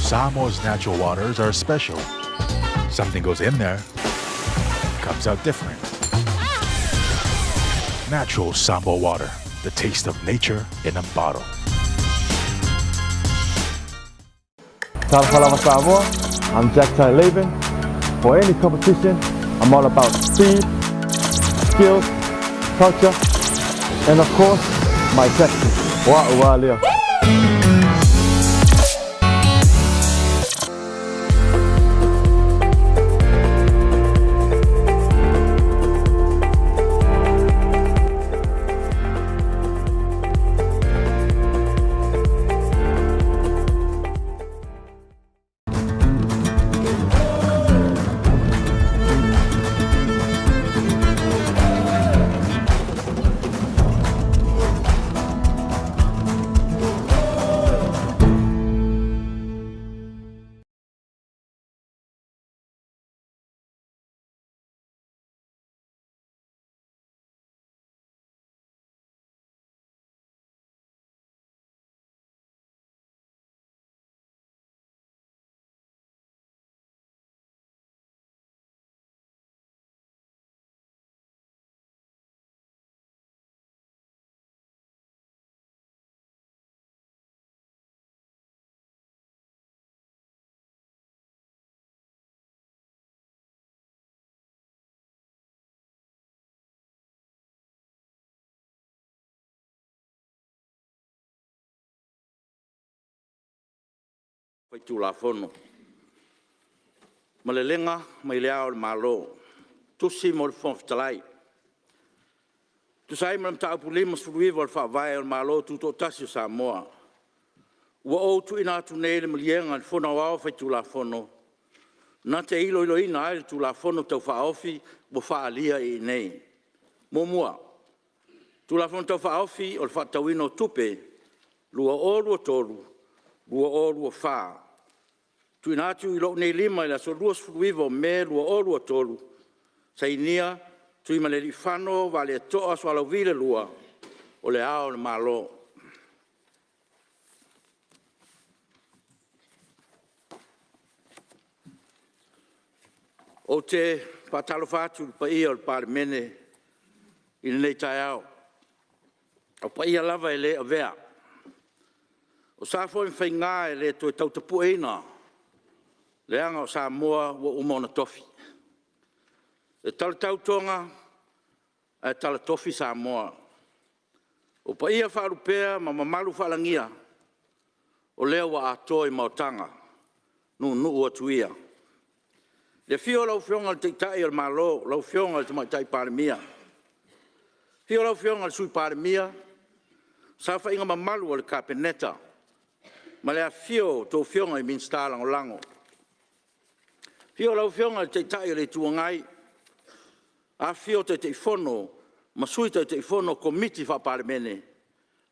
Samoa's natural waters are special. Something goes in there, comes out different. Natural Samoa water, the taste of nature in a bottle. Talofa lava Samoa, I'm Jack Tai Laban. For any competition, I'm all about speed, skills, culture, and of course, my tactics. Wa'u wa lea. Faitulafono. Malelega mai Le Ao o le Malo. Tusi mo le Fofoga Fetalai. E tusa ai ma le Mataupu 59 o le Faavae o le Malo Tutoatasi o Samoa, ua ou tuuina atu nei le Maliega i le Fono Aoao Faitulafono na te iloiloina ai le Tulafono Tau Faaofi ua faaalia i inei. 1. Tulafono Tau Faaofi o le Faatatauina o Tupe 2023/2024. TUUINA ATU i lou nei lima i le aso 29 o Me 2023, sainia: Tuimalealiifano Vaaleto'a Sualauvi II, O Le Ao o le Malo. Ou te faatalofa atu i le paia o le Palemene i lenei taeao. O paia lava e le avea, o sa foi ma faiga e le toe tau tapueina, leaga o Samoa ua uma ona tofi. E talatau Toga ae talatofi Samoa. O paia faalupea ma mamalu faalagia, o lea ua atoa i maotaga, nuunuu atu ia. I le afio o lau Afioga i le Taitai o le Malo lau Afioga i le Tamaitai Palemia, afio lau Afioga i le Sui Palemia, saofaiga mamalu a le Kapeneta ma le afifio o a outou Afioga i Minisita Lagolago. Afio lau Afioga i le Taitai o le Itu Agai, afifio Taitaifono ma Sui Taitaifono o Komiti Faa-Palemene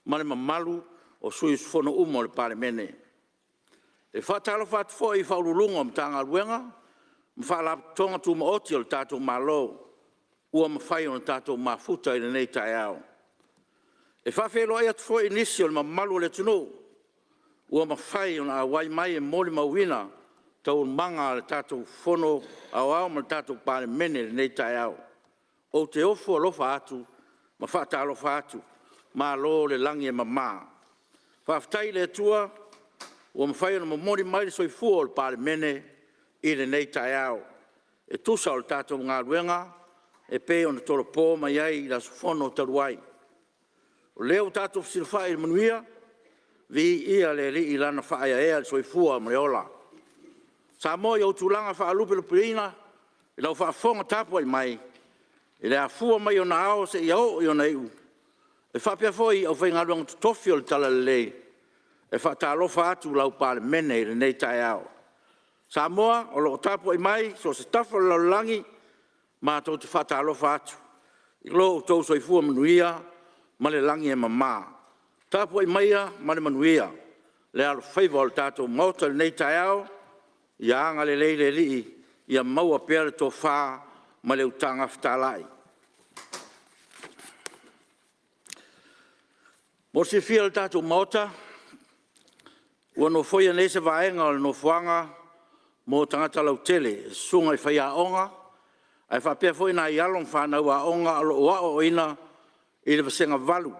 ma le mamalu o sui usufono uma o le Palemene. E faatalofa atu foi i Ofisa Sili o Pulega o Matagaluega ma Faalapotopotoga Tumaoti a le tatou Malo ua mafai ona tatou mafuta i lenei taeao. E faafeiloai atu foi i nisi o le mamalu o le atunuu ua mafai ona auai mai e molimauina taualumaga a le tatou Fono Aoao ma le tatou Palemene i lenei taeao. Ou te ofo alofa atu ma faatalofa atu, malo le lagi e mama. Faafetai i le Atua ua mafai ona momoli mai le soifua o le Palemene i lenei taeao e tusa o le tatou galuega e pei ona tolopo mai ai i le aso fono talu ai. O lea ua tatou fesilafai i le manuia, viia le Alii i Lana faaeaea i le soifua ma le ola. Samoa i ou tulaga faalupelupeina i lau faafofoga tapuai mai, i le afua mai ona ao seia oo i ona iu, e faapea foi i le aufaigaluega totofi o le talalelei, e faatalofa atu lau Palemene i lenei taeao. Samoa o lo o tapuai mai i so o se tafa o le lalolagi, matou te faatalofa atu i lo outou soifua manuia ma le lagi e mama. Tapuai maia ma le manuia le alofaiva o le tatou Maota i lenei taeao, ia agalelei le Alii ia maua pea le tofa ma le utaga fetalai. Mo le silafia e le tatou Maota, Ua nofoia nei se vaega o le nofoaga mo tagata lautele e susuga i faiaoga ae faapea foi nai alo ma fanau aoga o lo o aoaoina i le Vasega 8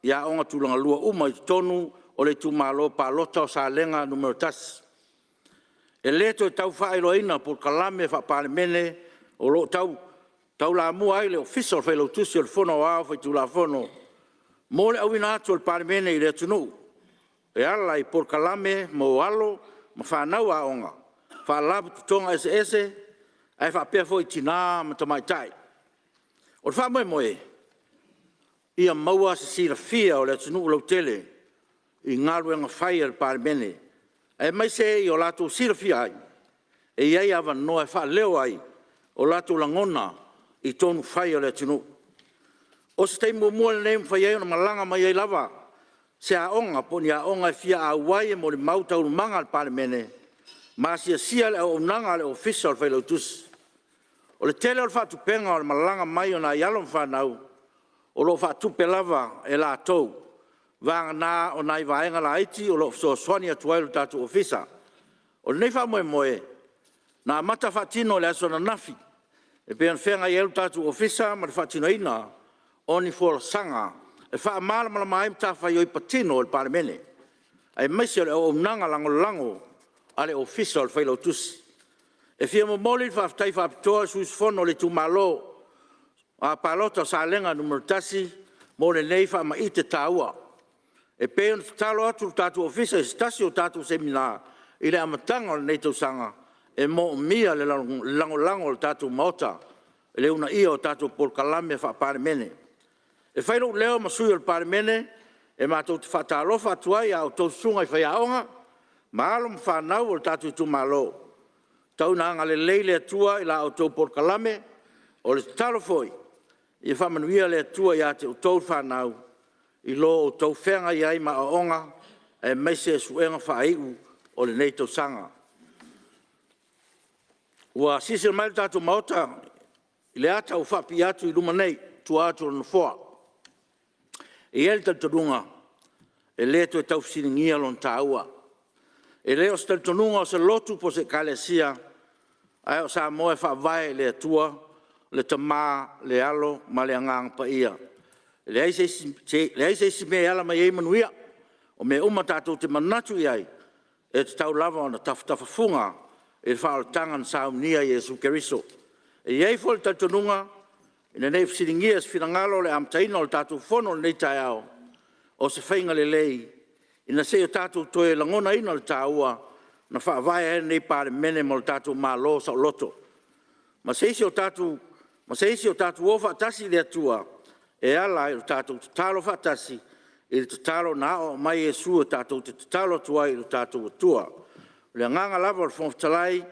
i Aoga Tulagalua uma i totonu o le Itumalo Palota o Salega 1. E le toe tau faailoaina Polokalame Faa-Palemene o lo o taulamua ai le Ofisa o le Failautusi o le Fono Aoao Faitulafono mo le auina atu o le Palemene i le atunuu e ala i polokalame mo alo ma fanau aoga, Faalapotopotoga eseese ae faapea foi tina ma tamaitai. O le faamoemoe, ia maua se silafia o le atunuu lautele i galuega fai a le Palemene, aemaise ia o latou silafia ai, e i ai avanoa e faaleo ai o latou lagona i tonufai a le atunuu. O se taimi muamua lenei ua mafai ai ona malaga mai ai lava se aoga po o ni aoga e fia auai e molimau taualumaga a le Palemene ma asiasia le auaunaga a le Ofisa o le Failautusi. O le tele o le faatupega o le malaga mai o nai alo ma fanau, o lo o faatupe lava e latou, vagana o nai vaega laiti o lo o fesoasoani atu ai le tatou Ofisa. O lenei faamoemoe, na amata faatino i le aso ananafi e pei ona feagai ai lo tatou Ofisa ma le faatinoina o ni folasaga e faamalamalama ai matafaioi patino a le Palemene, aemaise o le auaunaga lagolago a le Ofisa o le Failautusi. E fia momoli le faafetai faapitoa i sui usufono o le Itumalo Palota o Salega 1 mo lenei faamaite taua. E pei ona tatalo atu le tatou Ofisa i se tasi o tatou Semina i le amataga o lenei tausaga, e moomia le lagolago a le tatou Maota i le uunaia o tatou Polokalame Faa-Palemene. E fai lou leo ma sui o le Palemene e matou te faatalofa atu ai i a outou Susuga i Faiaoga ma alo ma fanau o le tatou Itumalo, tau ina agalelei le Atua i la outou polokalame. O le tatalo foi ia faamanuia le Atua ia te outou le fanau i lo outou feagai ai ma aoaoga aemaise suega faaiu o lenei tausaga. Ua silasila mai le tatou Maota i le ata ua faapipii atu i luma nei i tua atu o le Nofoa. E i ai le talitonuga e le toe tau fesiligia lona taua. E le o se talitonuga o se lotu po o se Ekalesia, ae o Samoa e faavae i le Atua, le Tama, le Alo ma le Agaga Paia. E leai se isi mea e ala mai ai manuia. O mea uma tatou te manatu i ai, e tatau lava ona tafatafafuga i le faaolataga na saunia e Iesu Keriso. E i ai foi le talitonuga, ina ne i fesiligia e se finagalo le amataina o le tatou Fono i lenei taeao, o se faiga lelei ina se i o tatou toe lagonaina le taua na faavae ai lenei Palemene ma lo tatou Malo Saoloto, ma se i o tatou o faatasi i le Atua e ala i lo tatou tatalo faatasi i le tatalo na aoao mai ai Iesu tatou te tatalo atu ai i lo tatou Atua. O le agaga lava o le Fofoga Fetalai,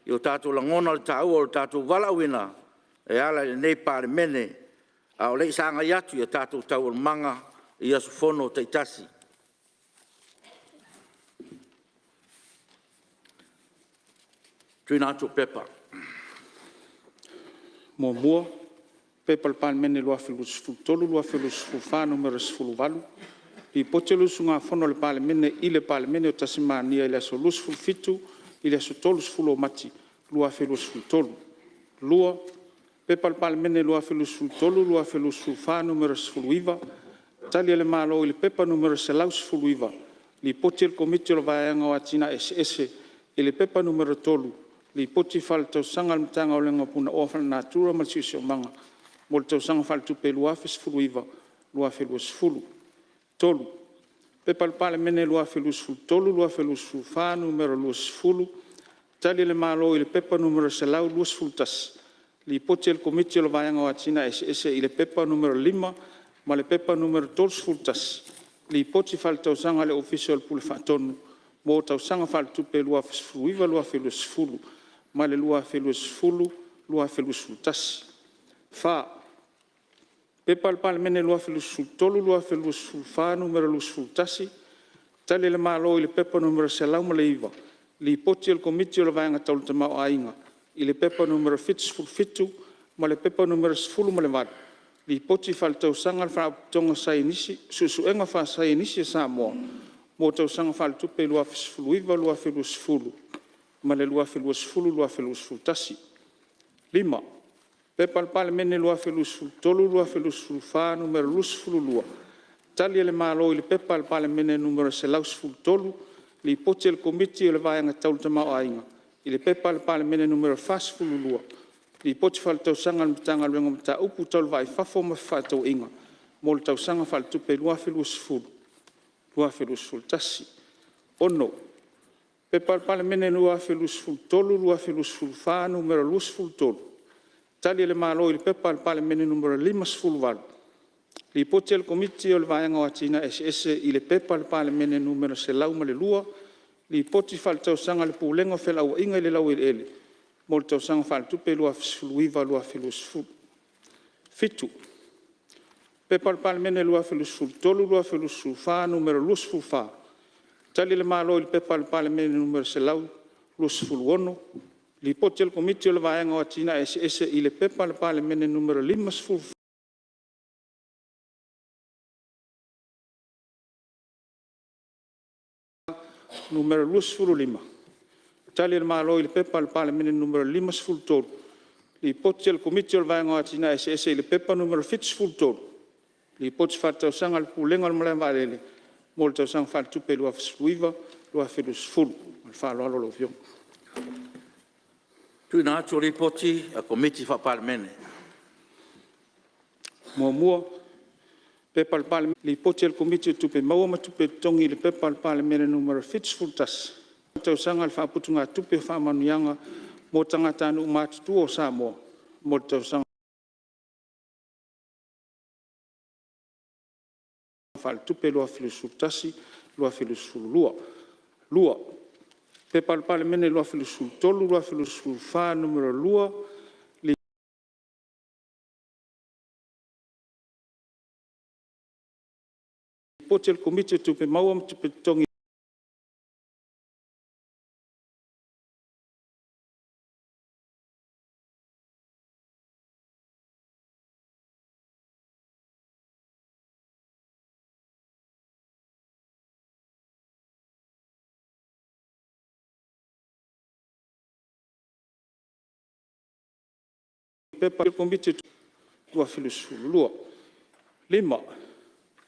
ia o tatou lagona le taua o le tatou valaauina e ala i lenei Palemene, a o le i sagai atu i a tatou taualumaga i aso Fono taitasi. 2. P.P.2023/2024 Nu.18, Lipoti a le Usugafono a le Palemene i le Palemene o Tasemania i le aso 27 i le aso 30 o Mati 2023. 2. P.P.2023/2024 Nu.19, Tali a le Malo i le Pepa Nu.119, Lipoti a le Komiti o le Vaega o Atinae Eseese i le Pepa Nu.3, Lipoti Faaletausaga a le Matagaluega o Punaoa Faalenatura ma le Siosiomaga mo le Tausaga Faaletupe 2019/2020. 3. P.P.2023/2024 Nu.20, Tali a le Malo i le Pepa Nu.121, Lipoti a le Komiti o le Vaega o Atinae Eseese i le Pepa Nu.5 ma le Pepa Nu.31, Lipoti Faaletausaga a le Ofisa o le Pule Faatonu mo Tausaga Faaletupe 2019/2020 ma le 2020/2021. 4. P.P.2023/2024 Nu.21, Tali a le Malo i le Pepa Nu.109, Lipoti a le Komiti o le Vaega Tau le Tamaoaiga i le Pepa Nu.77 ma le Pepa Nu.18, Lipoti Faaletausaga a le Faalapotopotoga o Suesuega Faasaienisi a Samoa mo tausaga faaletupe 2019/2020 ma le 2020/2021. 5. P.P.2023/2024 Nu.22, Tali a le Malo i Pepa a le Palemene Nu.113, Lipoti a le Komiti o le Vaega Tau le Tamaoaiga i le Pepa a le Palemene Nu.42, Lipoti Faaletausaga a le Matagaluega o Mataupu Tau le Va i Fafo ma Fefaatauaiga mo le Tausaga Faaletupe 2020/2021. 6. P.P.2023/2024 Nu.23, Tali a le Malo i Pepa a le Palemene Nu.58, Lipoti a le Komiti o le Vaega o Atinae Eseese i le Pepa a le Palemene Nu.102, Lipoti Faaletausaga a le Pulega o Felauaiga i le Laueleele mo le Tausaga Faaletupe 2019/2020. 7. P.P.2023/2024 Nu.24, Tali a le Malo i Pepa a le Palemene Nu.126, Lipoti a le Komiti o le Vaega o Atinae Eseese i le Pepa a le Palemene Nu.54, Nu.25, Tali a le Malo i Pepa a le Palemene Nu.53, Lipoti a le Komiti o le Vaega o Atinae Eseese i le Pepa Nu.73, Lipoti Faaletausaga a le Pulega o le Malae Vaalele mo le Tausaga Faaletupe 2019/2020. Ma le faaaloalo lau Afioga. Tuuina atu o Lipoti a Komiti Faa-Palemene. 1. P.P. Lipoti a le Komiti o Tupe Maua ma Tupe Totogi i le P.P.2023/2024 Nu.71, Tausaga a le Faaputugatupe o Faamanuiaga mo Tagatanuu Matutua o Samoa mo le Tausaga Faaletupe 2021/2022. 2. P.P.2023/2024 Nu.2, Lipoti a le Komiti o Tupe Maua ma Tupe Totogi i le P.P.2022/2023. 5.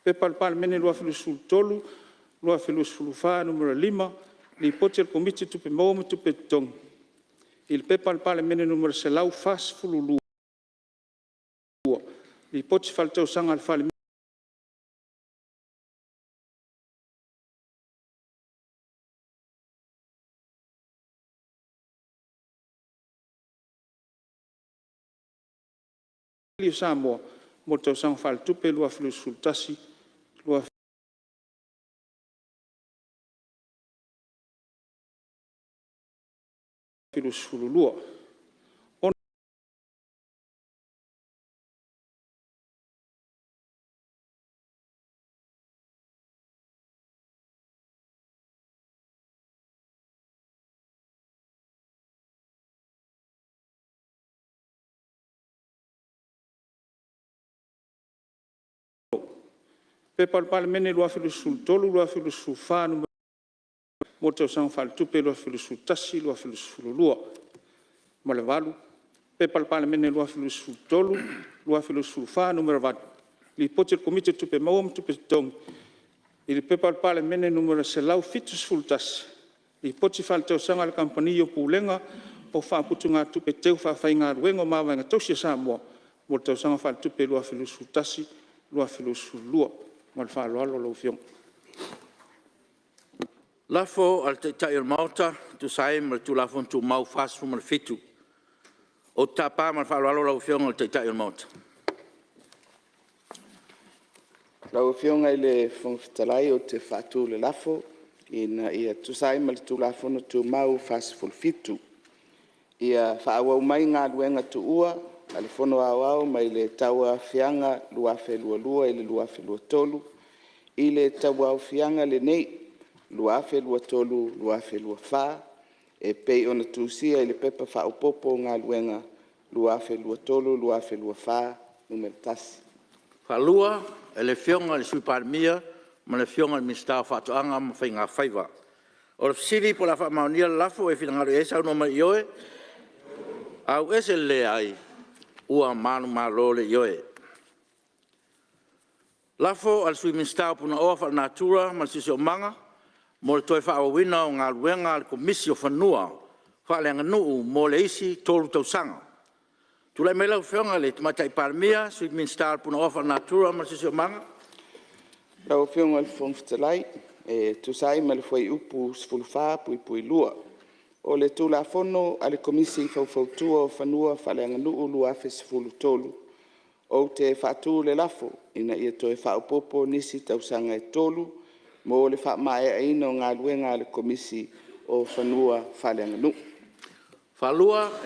P.P.2023/2024 Nu.5, Lipoti a le Komiti o Tupe Maua ma Tupe Totogi i le P.P.2023/2024 Nu.142, Lipoti Faaletausaga a le Fale o Samoa mo le Tausaga Faaletupe 2021/2022. 6. P.P.2023/2024 Nu.1 mo le Tausaga Faaletupe 2021/2022. Ma le 8. P.P.2023/2024 Nu.8, Lipoti a le Komiti o Tupe Maua ma Tupe Totogi i le P.P.2023/2024 Nu.171, Lipoti Faaletausaga a le Kamupani o Pulega o Faaputugatupe Teufaafaigaluega o Mavaega Tausi a Samoa mo le Tausaga Faaletupe 2021/2022. Ma le faaaloalo lau Afioga. Lafo a le Taitai o le Maota e tusa ai ma le Tulafono Tumau 47. Ou te tapa ma le faaaloalo lau Afioga i le Taitai o le Maota. Lau Afioga i le Fofoga Fetalai ou te faatu le lafo, Ina ia tusa ai ma le Tulafono Tumau 47, ia faaauau mai Galuega Tuua a le Fono Aoao mai le tauaofiaga 2022/2023 i le tauaofiaga lenei 2023/2024 e pei ona tusia i le Pepa Faaopoopo o Galuega 2023/2024 Nu.1. E faatoa sagai atu ma le Afioga i le Minisita o Faatoaga ma Faiga Faiva. O le fesili po o le a faamaonia le lafo, o e finagalo ai saunoa mai i le ioe, auese le leai, ua manumalo le ioe. Lafo a le Sui Minisita o Punaoa Faalenatura ma le Siosiomaga mo le Toe Faaauauina o Galuega a le Komisi o Fanua Faaleaganuu mo le isi 3 tausaga. Tulai mai lau Afioga i le Tamaitai Palemia, Sui Minisita o Punaoa Faalenatura ma le Siosiomaga. Lau Afioga i le Fofoga Fetalai e tusa ai ma le Fuaiupu 14(2) o le Tulafono a le Komisi Faufautua o Fanua Faaleaganuu 2013, ou te faatu le lafo, Ina ia toe faaopoopo nisi tausaga e 3 mo le faamaeaina o galuega a le Komisi o Fanua Faaleaganuu. E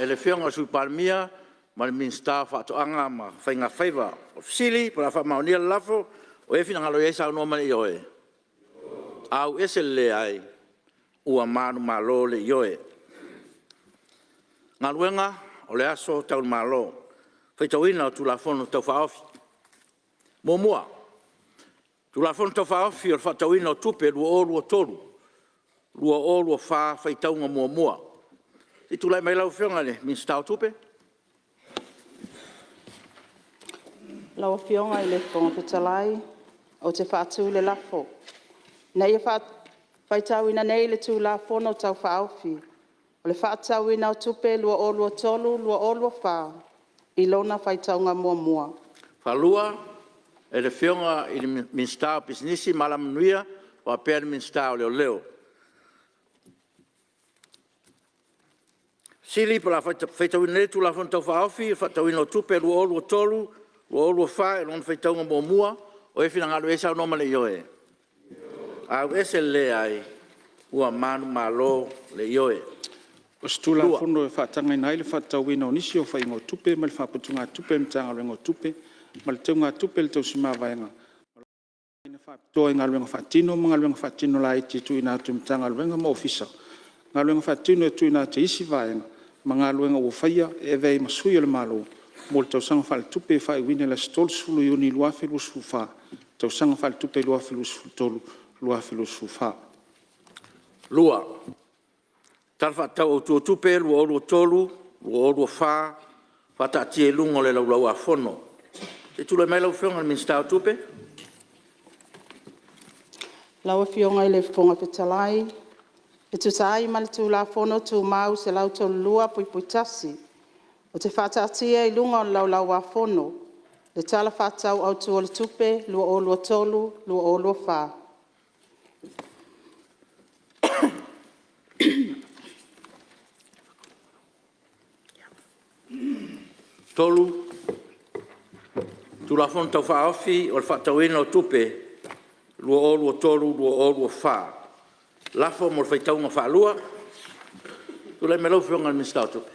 le Afioga i le Sui Palemia ma le Minisita o Faatoaga ma Faiga Faiva. O le fesili po o le a faamaonia le lafo, o e finagalo ai saunoa mai i le ioe. Auese le leai, ua manumalo le ioe. Galuega O le aso Tau i le Malo, faitauina o Tulafono Tau Faaofi. 1. Tulafono Tau Faaofi o le Faatatauina o Tupe 2023/2024, faitauga muamua. Se i tulai mai lau Afioga i le Minisita o Tupe. Lau Afioga i le Fofoga Fetalai ou te faatu le lafo, Ina ia faitauina nei le Tulafono Tau Faaofi o le Faatatauina o Tupe 2023/2024 i lona faitauga muamua. 2. E le Afioga i le Minisita o Pisinisi ma Alamanuia faapea le Minisita o Leoleo. 2. Po o le a faitauina nei le Tulafono Tau Faaofi o le Faatatauina o Tupe 2023/2024 i lona faitauga muamua, o ai e finagalo i ai saunoa ma le ioe? Auese le leai, ua manumalo le ioe. O se Tulafono e faatagaina ai le faatatauina o nisi o faiga o tupe mai le Faaputugatupe a le Matagaluega o Tupe ma le Teugatupe a le Tausi Mavaega faapitoa i galuega faatino ma galuega faatino laiti e tuuina atu i Matagaluega ma Ofisa, galuega faatino e tuuina atu e isi vaega ma galuega ua faia e avea ai ma sui o le Malo mo le tausaga faaletupe e faaiuina i le aso 30 Iuni 2024, tausaga faaletupe 2023/2024. 2. Tala Faatatau Autu o Tupe 2023/2024 faataatia i luga o le Laulau-a-Fono. Se i tulai mai lau Afioga i le Minisita o Tupe. Lau Afioga i le Fofoga Fetalai e tusa ai ma le Tulafono Tumau 132(1), ou te faataatia i luga o le Laulau-a-Fono le Tala Faatatau Autu o le Tupe 2023/2024. 3. Tulafono Tau Faaofi o le Faatatauina o Tupe 2023/2024. Lafo mo le faitauga faalua. Tulai mai lau Afioga i le Minisita o Tupe.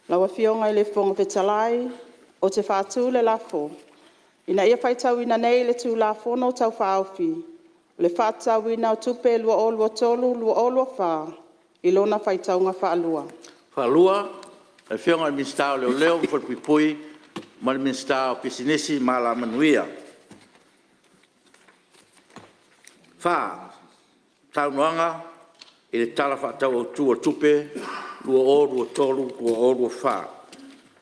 Lau Afioga i le Fofoga Fetalai, ou te faatu le lafo, Ina ia faitauina nei le Tulafono Tau Faaofi o le Faatatauina o Tupe 2023/2024 i lona faitauga faalua. E Afioga i le Minisita o Leoleo ma Falepuipui ma le Minisita o Pisinisi ma Alamanuia. 4. Saunoaga i le Tala Faatatau Autu o le Tupe 2023/2024.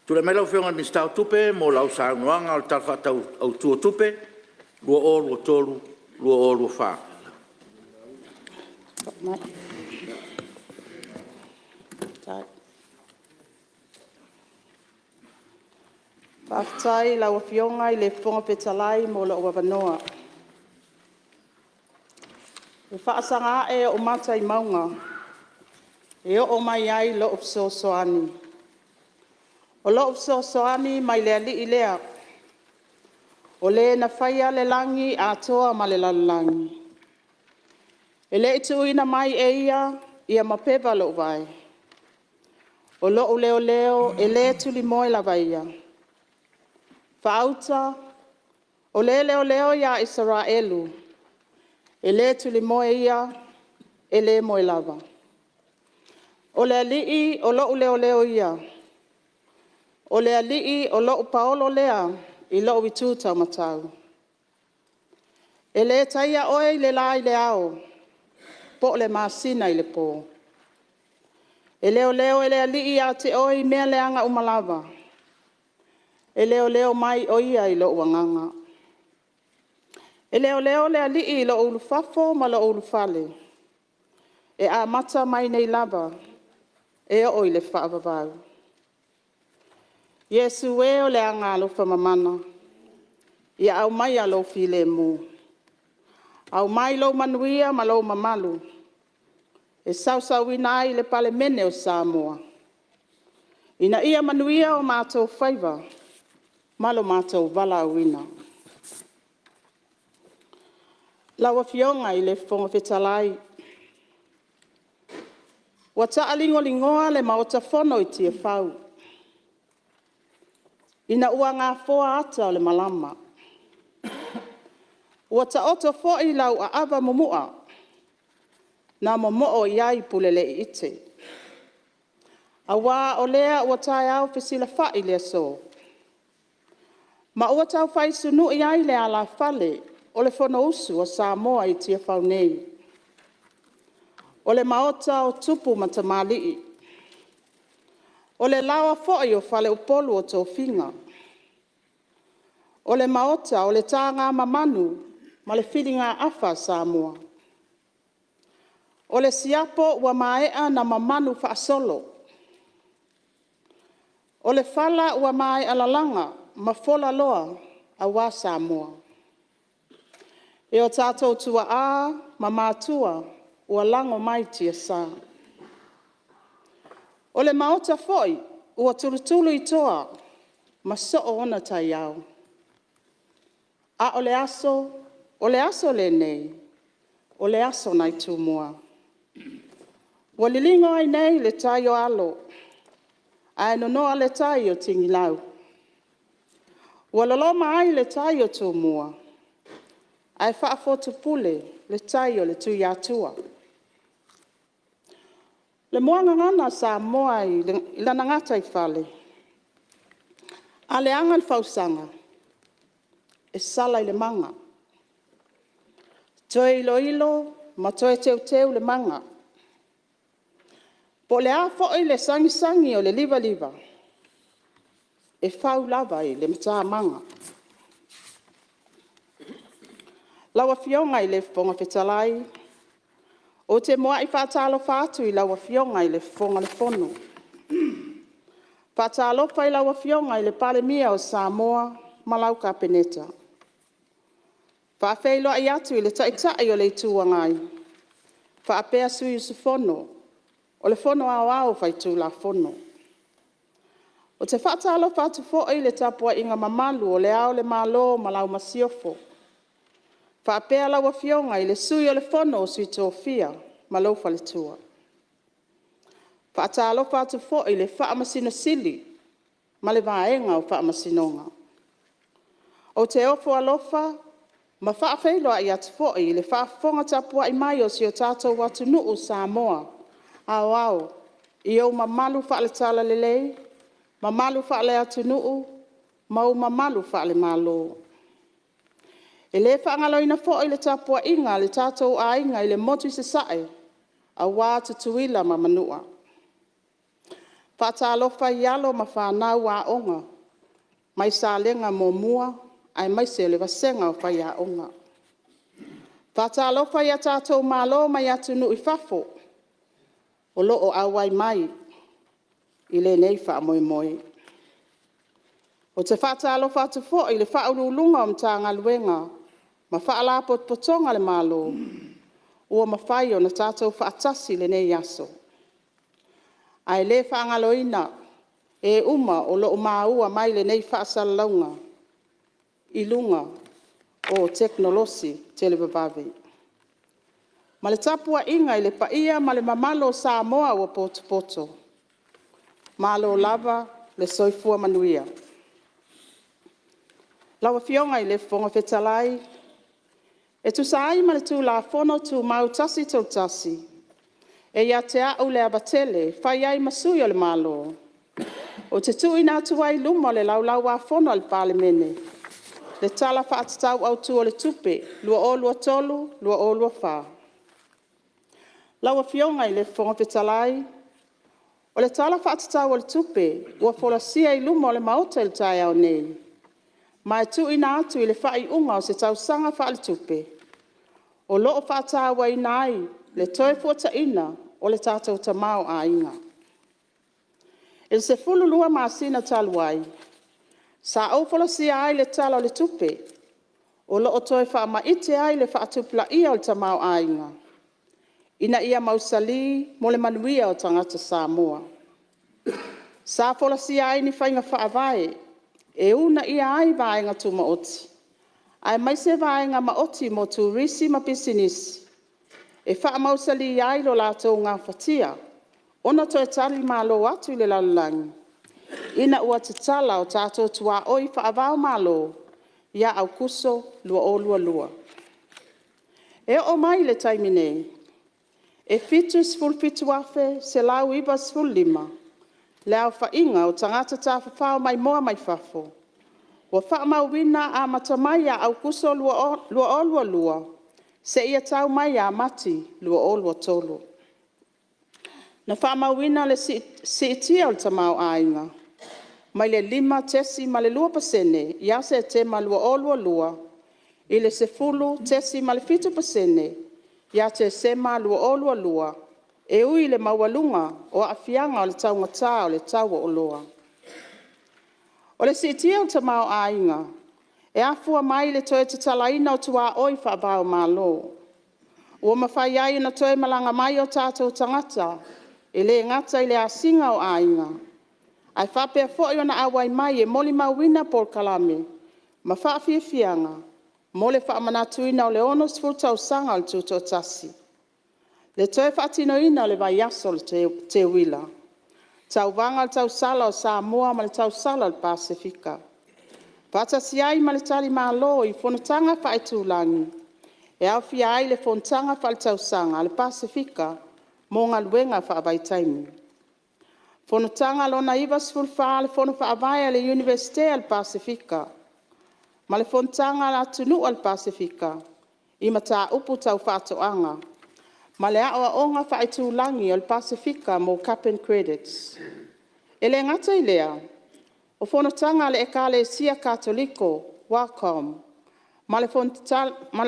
Tulai mai lau Afioga i le Minisita o Tupe mo lau Saunoaga o le Tala Faatatau Autu o Tupe 2023/2024. Faafetai i lau Afioga i le Fofoga Fetalai mo lou avanoa. E faasaga ae ou mata i mauga e oo mai ai lo'u fesoasoani. O lo'u fesoasoani e mai le Alii lea, o Le na faia le lagi atoa ma le lalolagi. E le i tuuina mai e Ia mapeva lo'u vae, o lo'u leoleo e le tulimoe lava Ia. Faauta, o Le leoleo ia Isaraelu, e le tulimoe ia, e le moe lava. O le Alii o lo'u leoleo ia, o le Alii o lo'u paolo lea i lo'u itu taumatau. E le taia oe e le la i le ao po o le masina i le po. E leoleo e le Alii ia te oe i mea leaga uma lava, e leoleo mai o Ia i lou agaga. E leoleo le Alii i lou ulufafo ma lou ulufale, e amata mai nei lava e oo i le faavavau. Iesu e o le Agaalofa Mamana, ia aumaia Lou Filemu, aumai Lou manuia ma Lou mamalu e sausuina ai le Palemene o Samoa, ina ia manuia o matou faiva ma lo matou valaauina. Lau Afioga i le Fofoga Fetalai, Ua taaligoligoa le Maota Fono i Tiafau ina ua gafoa ata o le malama. Ua taoto foi lauaava mumua na momoo i ai Puleleiite, aua o lea ua taeao fesilafai le aso, ma ua taufai sunu'i ai le alafale o le Fonousu a Samoa i Tiafau nei. O le Maota o Tupu ma Tamalii, o le Laoa foi o faleupolu o tofiga, o le Maota o le tagamamanu ma le filigaafa a Samoa. O le siapo ua maea ona mamanu faasolo, o le fala ua maea lalaga ma folaloa aua Samoa. E o tatou tuaa ma matua ua lago mai tiasa. O le Maota foi ua tulutulu i toa ma soo ona taiao, a o le aso, o le aso lenei, o le aso nai Tumua. Ua liligo ai nei le tai o Alo ae nono'a le tai o Tigilau, ua loloma ai le tai o Tumua ae faafotu-pule le tai o le Tuiatua. O le muagagana a Samoa i lana gataifale, a leaga le fausaga e sala i le maga, toe iloilo ma toe teuteu le maga. Po o le a foi le sagisagi o le livaliva, e fau lava i le matamaga. Lau Afioga i le Fofoga Fetalai, ou te muai faatalofa atu i lau Afioga i le Fofoga o le Fono. E faatalofa i lau Afioga i le Palemia o Samoa ma lau Kapeneta. E faafeiloai atu i le Taitai o le Itu Agai faapea sui usufono o le Fono Aoao Faitulafono. Ou te faatalofa atu foi i le tapuaiga mamalu o Le Ao o le Malo ma lau Masiofo, faapea lau Afioga i le Sui o le Fono a Sui Tofia ma lou Faletua. E faatalofa atu foi i le Faamasino Sili ma le Vaega o Faamasinoga. Ou te ofo alofa ma faafeiloai atu foi i le faafofoga tapuai mai o si o tatou atunuu o Samoa aoao i ou mamalu faale-Talalelei, mamalu faale-atunuu ma ou mamalu faale-Malo. E le faagaloina foi le tapuaiga a lo tatou aiga i le Motu i Sasae aua Tutuila ma Manua. E faatalofa i alo ma fanau aoga mai Salega 1 aemaise o le vasega o faiaoga. E faatalofa i a tatou Malo mai atunuu i fafo o lo o auai mai i lenei faamoemoe. Ou te faatalofa atu foi i Ofisa Sili o Pulega o Matagaluega ma Faalapotopotoga a le Malo ua mafai ona tatou faatasi i lenei aso. Ae le faagaloina e uma o lo o maua mai lenei faasalalauga i luga o tekonolosi televavave. Ma le tapuaiga i le paia ma le mamalu o Samoa ua potopoto, malo lava le soifua manuia. Lau Afioga i le Fofoga Fetalai, e tusa ai ma le Tulafono Tumau 131, e ia te a'u le ava tele e fai ai ma Sui o le Malo, ou te tuuina atu ai i luma o le Laulau-a-Fono a le Palemene le Tala Fa'atatau Autu o le Tupe 2023/2024. Lau Afioga i le Fofoga Fetalai, O le Tala Fa'atatau o le Tupe ua folasia i luma o le Maota i le taeao nei, ma e tuuina atu i le fa'aiuga o se tausaga fa'aletupe, o lo'o fa'atāuaina ai le toe fuata'ina o le tatou tamaoaiga. I le 12 masina talu ai, sa ou folasia ai le Tala o le Tupe o lo'o toe fa'ama'ite ai le fa'atupula'ia o le tamaoaiga, ina ia mausalī mo le manuia o tagata Samoa. Sa folasia ai ni faiga fa'avae e ūna'ia ai vaega tūma'oti, aemaise vaega ma'oti mo Turisi ma Pisinisi, e fa'amausalī ai lo latou gafatia ona toe talimalo atu i le lalolagi, ina ua tatala o tatou tuā'oi fa'ava-o-Malo ia Aokuso 2022. E oo mai i le taimi nei, e 77,195 le aofa'iga o tagata tafafao maimoa mai fafo ua fa'amauina amata mai ia Aokuso 2022 seia tau mai ia Mati 2023. Na fa'amauina le si'itia o le tamaoaiga, mai le 5.2% ia Setema 2022 i le 10.7% ia Tesema 2022, e ui i le maualuga o aafiaga o le taugata o le tau o oloa. O le si'itia o le tamaoaiga e afua mai i le toe tatalaina o tuā'oi fa'ava-o-Malo, ua mafai ai ona toe malaga mai o tatou tagata e lē gata i le asiga o aiga, ae faapea foi ona auai mai e molimauina polokalame ma faafiafiaga mo le faamanatuina o le 60 tausaga o le Tutoatasi, le toe faatinoina o le Vaiaso o le Teuila, Tauvaga o le Tausala o Samoa ma le Tausala o le Pasefika, faatasi ai ma le talimalo i fonotaga faaitulagi e aofia ai le Fonotaga faaletausaga a le Pasefika mo Galuega Faavaitaimi, Fonotaga Lona 94 a le Fono Faavae a le Iunivesite a le Pasefika, ma le Fonotaga a Atunuu a le Pasefika i Mataupu Tau Faatoaga ma le A'oaoga Faaitulagi a le Pasefika mo Carbon Credits. E lē gata i lea, o fonotaga a le Ekalesia Katoliko WACOM ma le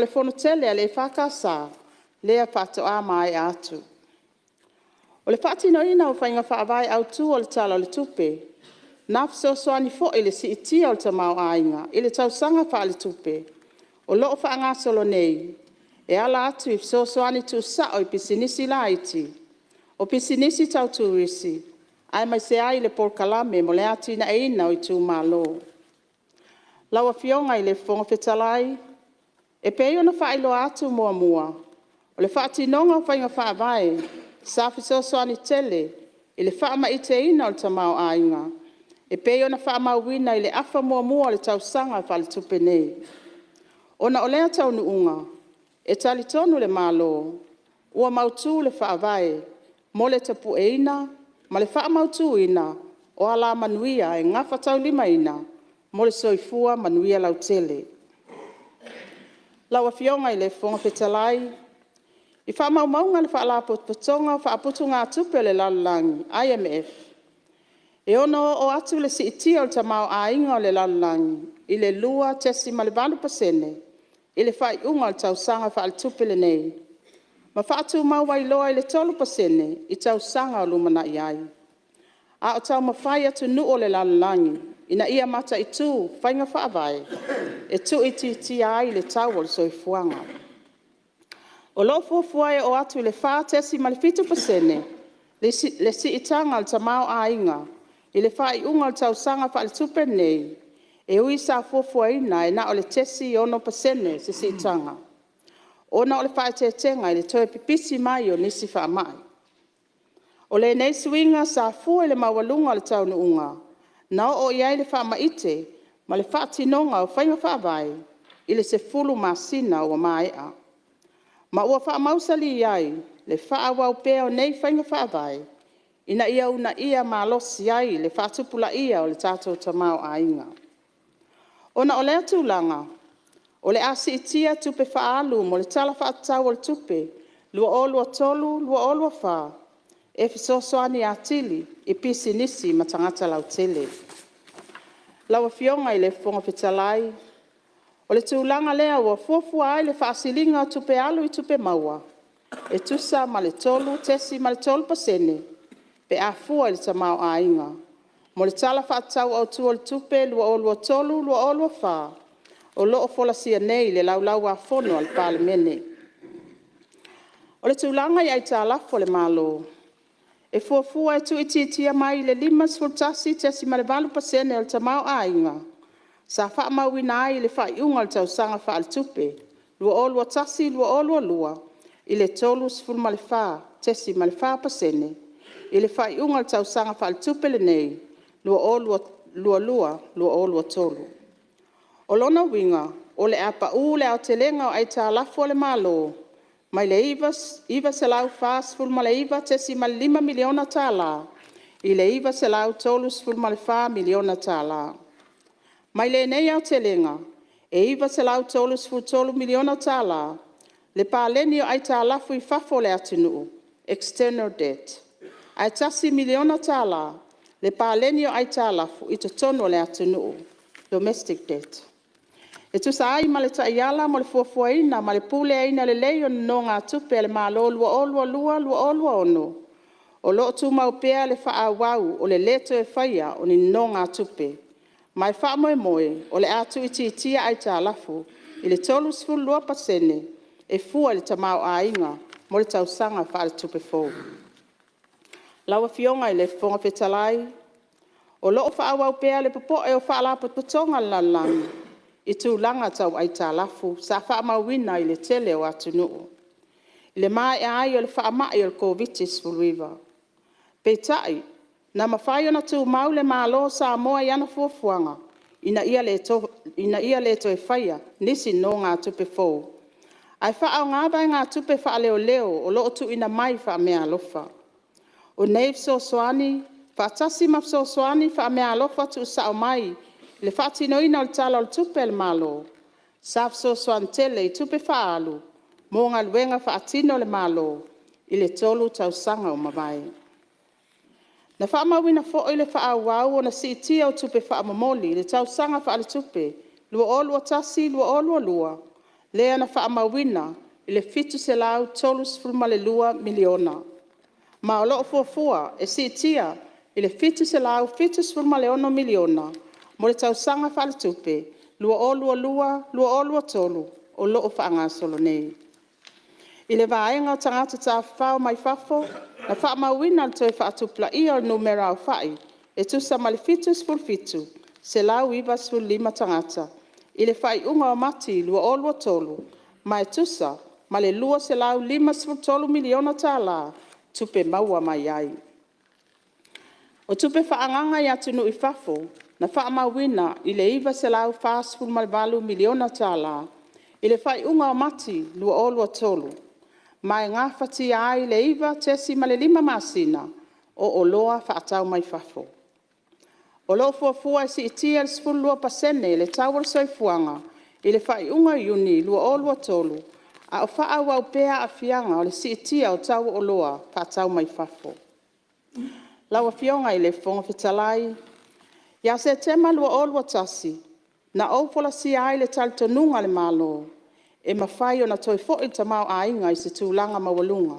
Fonotele a le EFKS lea faatoa mae'a atu. O le faatinoina o faiga faavae autū o le Tala o le Tupe, na fesoasoani fo'i i le si'itia o le tamaoaiga i le tausaga faaletupe o lo'o faagasolo nei, e ala atu i fesoasoani tu'usa'o i pisinisi laiti, o pisinisi tau turisi aemaise ai le Polokalame mo le Atina'eina o Itumalo. Lau Afioga i le Fofoga Fetalai, E pei ona faailoa atu muamua, o le faatinoga o faiga faavae sa fesoasoani tele i le faamaiteina o le tamaoaiga, e pei ona faamauina i le afa muamua o le tausaga faaletupe nei. Ona o lea taunuuga, e talitonu le Malo, ua mautū le faavae mo le tapu'eina ma le faamautūina o alamanuia e gafataulimaina mo le soifua manuia lautele. Lau Afioga i le Fofoga Fetalai, I fa'amaumauga a le Faalapotopotoga o Fa'aputugātupe o le Lalolagi IMF, e ono oo atu le si'itia o le tamaoaiga o le lalolagi i le 2.8% i le faaiuga o le tausaga faaletupe lenei, ma faatumau ai loa i le 3% i tausaga o lumana'i ai, a o taumafai atunuu o le lalolagi ina ia mataitū faiga faavae e tuuitiitia ai le tau o le soifuaga. O lo'o fuafua e oo atu i le 4.7% le si'itaga o le tamaoaiga i le faaiuga o le tausaga faaletupe lenei, e ui sa fuafuaina e na o le 0.6% se si'itaga, ona o le fa'aeteetega i le toe pipisi mai o nisi faama'i. O lenei suiga sa fua i le maualuga o le taunuuga na oo i ai le faamaite ma le faatinoga o faiga faavae i le 10 masina ua mae'a, ma ua faamausalī ai le faaauau pea o nei faiga faavae ina ia uunaia malosi ai le faatupulaia o le tatou tamaoaiga. Ona o lea tulaga, o le a si'itia tupe fa'aalu mo le Tala Fa'atatau o le Tupe 2023/24 e fesoasoani atili i pisinisi ma tagata lautele. Lau Afioga i le Fofoga Fetalai, O le tulaga lea ua fuafua ai le fa'asiliga o Tupe Alu i Tupe Maua e tusa ma le 3.3 pasene pe a fua i le tamaoaiga, mo le Tala Fa'atatau Autū o le Tupe 2023/24 o lo'o folasia nei i le Laulau-ā-Fono a le Palemene. O le tulaga i aitalafu a le Malo, e fuafua e tu'uitiitia mai i le 51.8 pasene o le tamaoaiga sa fa'amauina ai i le faaiuga o le tausaga faaletupe 2021/22 i le 34.4 pasene i le faaiuga o le tausaga faaletupe lenei 2022/2023. O lona uiga o le a pa'u le aotelega o aitalafu a le Malo mai le $949.5 miliona tala i le $934 miliona tala. Mai lenei aotelega, e $933 miliona tala le paleni o aitalafu i fafo o le atunu'u (external debt), ae $1 miliona tala le paleni o aitalafu i totonu o le atunu'u (domestic debt). E tusa ai ma le Ta'iala mo le Fuafuaina ma le Puleaina Lelei o Nonōgātupe a le Malo 2022-2026, o lo'o tūmau pea le fa'aauau o le lē toe faia o ni nonōgātupe, ma e faamoemoe o le a tu'uitiitia aitalafu i le 32 pasene e fua i le tamaoaiga mo le tausaga faaletupe fou. Lau Afioga i le Fofoga Fetalai, O lo'o fa'aauau pea le popo'e o faalapotopotoga a le lalolagi i tulaga tau aitalafu sa fa'amauina i le tele o atunu'u, i le mae'a ai o le faama'i ole Koviti-19. Peitai, na mafai ona tumau le Malo o Samoa i ana fuafuaga ina ia lē toe faia nisi nonogatupe fou, ae fa'aaogā vaegatupe fa'aleoleo o lo'o tu'uina mai fa'ameaalofa. O nei fesoasoani, fa'atasi ma fesoasoani fa'ameaalofa tu'usa'o mai i le fa'atinoina o le Tala o le Tupe a le Malo, sa fesoasoani tele i tupe fa'aalu mo galuega fa'atino a le Malo i le tolu tausaga ua mavae. Na fa'amauina foi le fa'aauau ona si'itia o tupe fa'amomoli i le tausaga faaletupe 2021/2022, lea na fa'amauina i le $732 miliona, ma o lo'o fuafua e si'itia i le $776 miliona mo le tausaga faaletupe 2022/2023 o lo'o fa'agasolo nei. I le Vaega o Tagata Tafafao mai Fafo, na fa'amauina le toe fa'atupula'ia o le numera aofa'i e tusa ma le 77, 195 tagata i le faaiuga o Mati 2023, ma e tusa ma le $253 miliona tala tupe maua mai ai. O tupe fa'aagaga i atunuu i fafo na fa'amauina i le $948 miliona tala i le faaiuga o Mati 2023, ma e gafatia ai le 9.5 masina o oloa fa'atau mai fafo. O lo'o fuafua e si'itia i le 12 pasene le tau o le soifuaga i le faaiuga o Iuni 2023, a'o fa'aauau pea a'afiaga o le si'itia o tau o oloa fa'atau mai fafo. Lau Afioga i le Fofoga Fetalai, Ia Setema 2021, na ou folasia ai le talitonuga a le Malo, e mafai ona toe fo'i le tamaoaiga i se tulaga maualuga,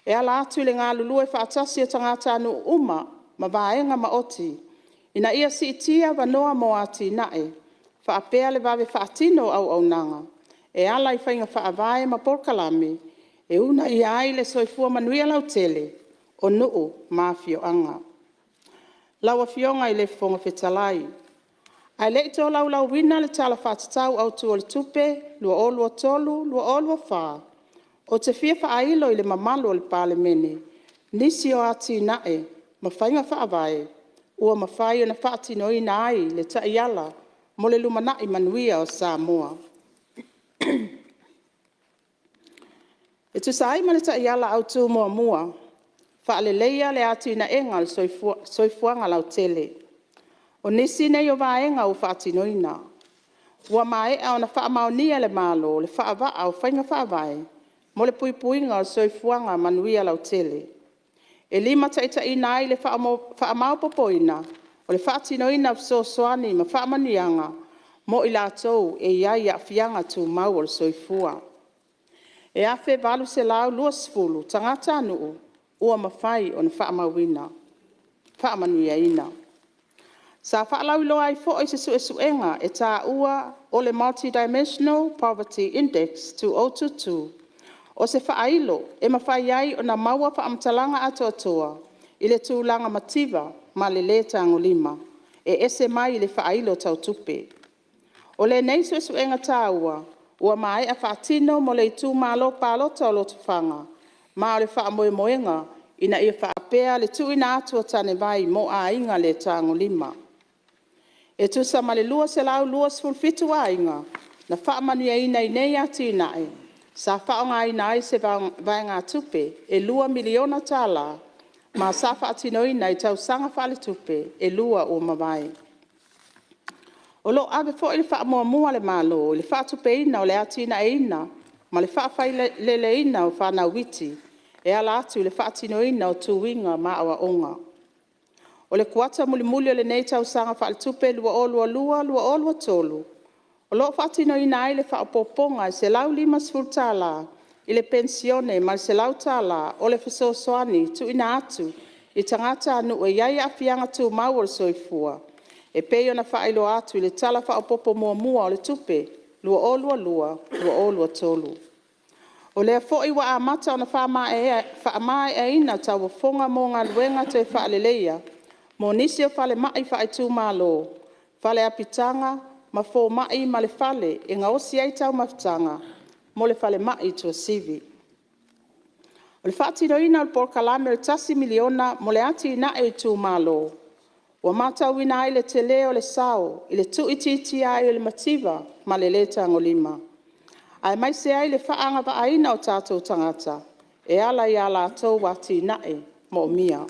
e ala atu i le galulue faatasi o tagatanuu uma ma vaega maoti ina ia siitia avanoa mo atinae, faapea le vave faatino o auaunaga, e ala i faiga faavae ma polokalame e uunaia ai le soifua manuia lautele o nuu ma afioaga. Lau Afioga i le Fofoga Fetalai, Ae le'i tolaulauina le Tala Fa'atatau Autū o le Tupe 2023/2024, ou te fia fa'ailo i le mamalu o le Palemene nisi o atina'e ma faiga fa'avae ua mafai ona fa'atinoina ai le Ta'iala mo le Lumana'i Manuia o Samoa. E tusa ai ma le Ta'iala Autū muamua, “Fa'aleleia le Atina'ega o le Soifuaga Lautele”, o nisi nei o vaega ua fa'atinoina. Ua maea ona faamaonia e le Malo le faavaa o faiga faavae mo le puipuiga o le soifuaga manuia lautele, e limataitaiina ai le faamaopoopoina o le faatinoina o fesoasoani ma faamanuiaga mo i latou e i ai Aafiaga Tumau o le Soifua. E 1820 tagatanuu ua mafai ona faamanuiaina. Sa faalauiloa ai foi se suesuega e taua o le Multidimensional Poverty Index 2022, o se faailo e mafai ai ona maua faamatalaga atoatoa i le tulaga mativa ma le le tagolima, e ese mai le faailo tau tupe. O lenei suesuega taua ua maea faatino mo le itumalo palota o Lotofaga, ma o le faamoemoega ina ia faapea le tuuina atu o tanevai mo aiga le tagolima. E tusa ma le 227 aiga na faamanuiaina i nei atinae, sa faaaogaina ai se vaegatupe e $2 miliona tala, ma sa faatinoina i tausaga faaletupe e lua ua mavae. O loo ave foi le faamuamua a le Malo i le faatupeina o le atinaeina ma le faafaileleina o fanau iti, e ala atu i le faatinoina o tuiga ma aoaoga. O le kuata mulimuli o lenei tausaga faaletupe 2022/2023, o loo faatinoina ai le faaopopoga e $150 i le penisione ma le $100 o le fesoasoani tuuina atu i tagatanuu e i ai Aafiaga Tumau o le Soifua, e pei ona faailoa atu i le Tala Faaopopo Muamua o le Tupe 2022/2023. O lea foi ua amata ona faamaeaina tauofoga mo galuega toe faaleleia mo nisi o falemai faaitumalo, fale apitaga ma fomai ma le fale e gaosi ai taumafataga mo le falemai i Tuasivi. O le faatinoina o le polokalame o le tasi miliona mo le atinae o itumalo, ua matauina ai le tele o le sao i le tuuitiitia ai o le mativa ma le le tagolima, aemaise ai le faaagavaaina o tatou tagata e ala i a latou atinae moomia.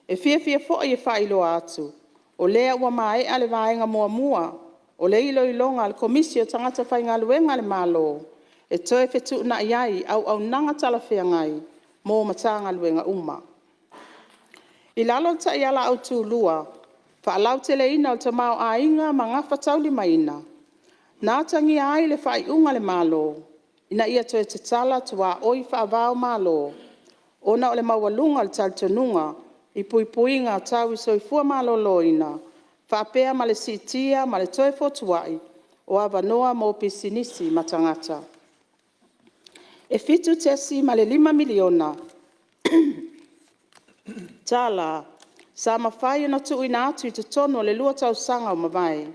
E fiafia foi e faailoa atu, o lea ua maea le vaega muamua o le iloiloga a le Komisi o Tagata Faigaluega a le Malo, e toe fetuunai ai auaunaga talafeagai mo Matagaluega uma. I lalo o le Taiala Autu 2, "Faalauteleina o le Tamaoaiga ma Gafataulimaina", na atagia ai le faaiuga a le Malo ina ia toe tatala tuaoi faava-o-Malo, ona o le maualuga o le talitonuga i puipuiga tau i soifua maloloina, faapea ma le siitia ma le toe fotuai o avanoa mo pisinisi ma tagata. E $7.5 miliona tala sa mafai ona tuuina atu i totonu o le lua tausaga ua mavae,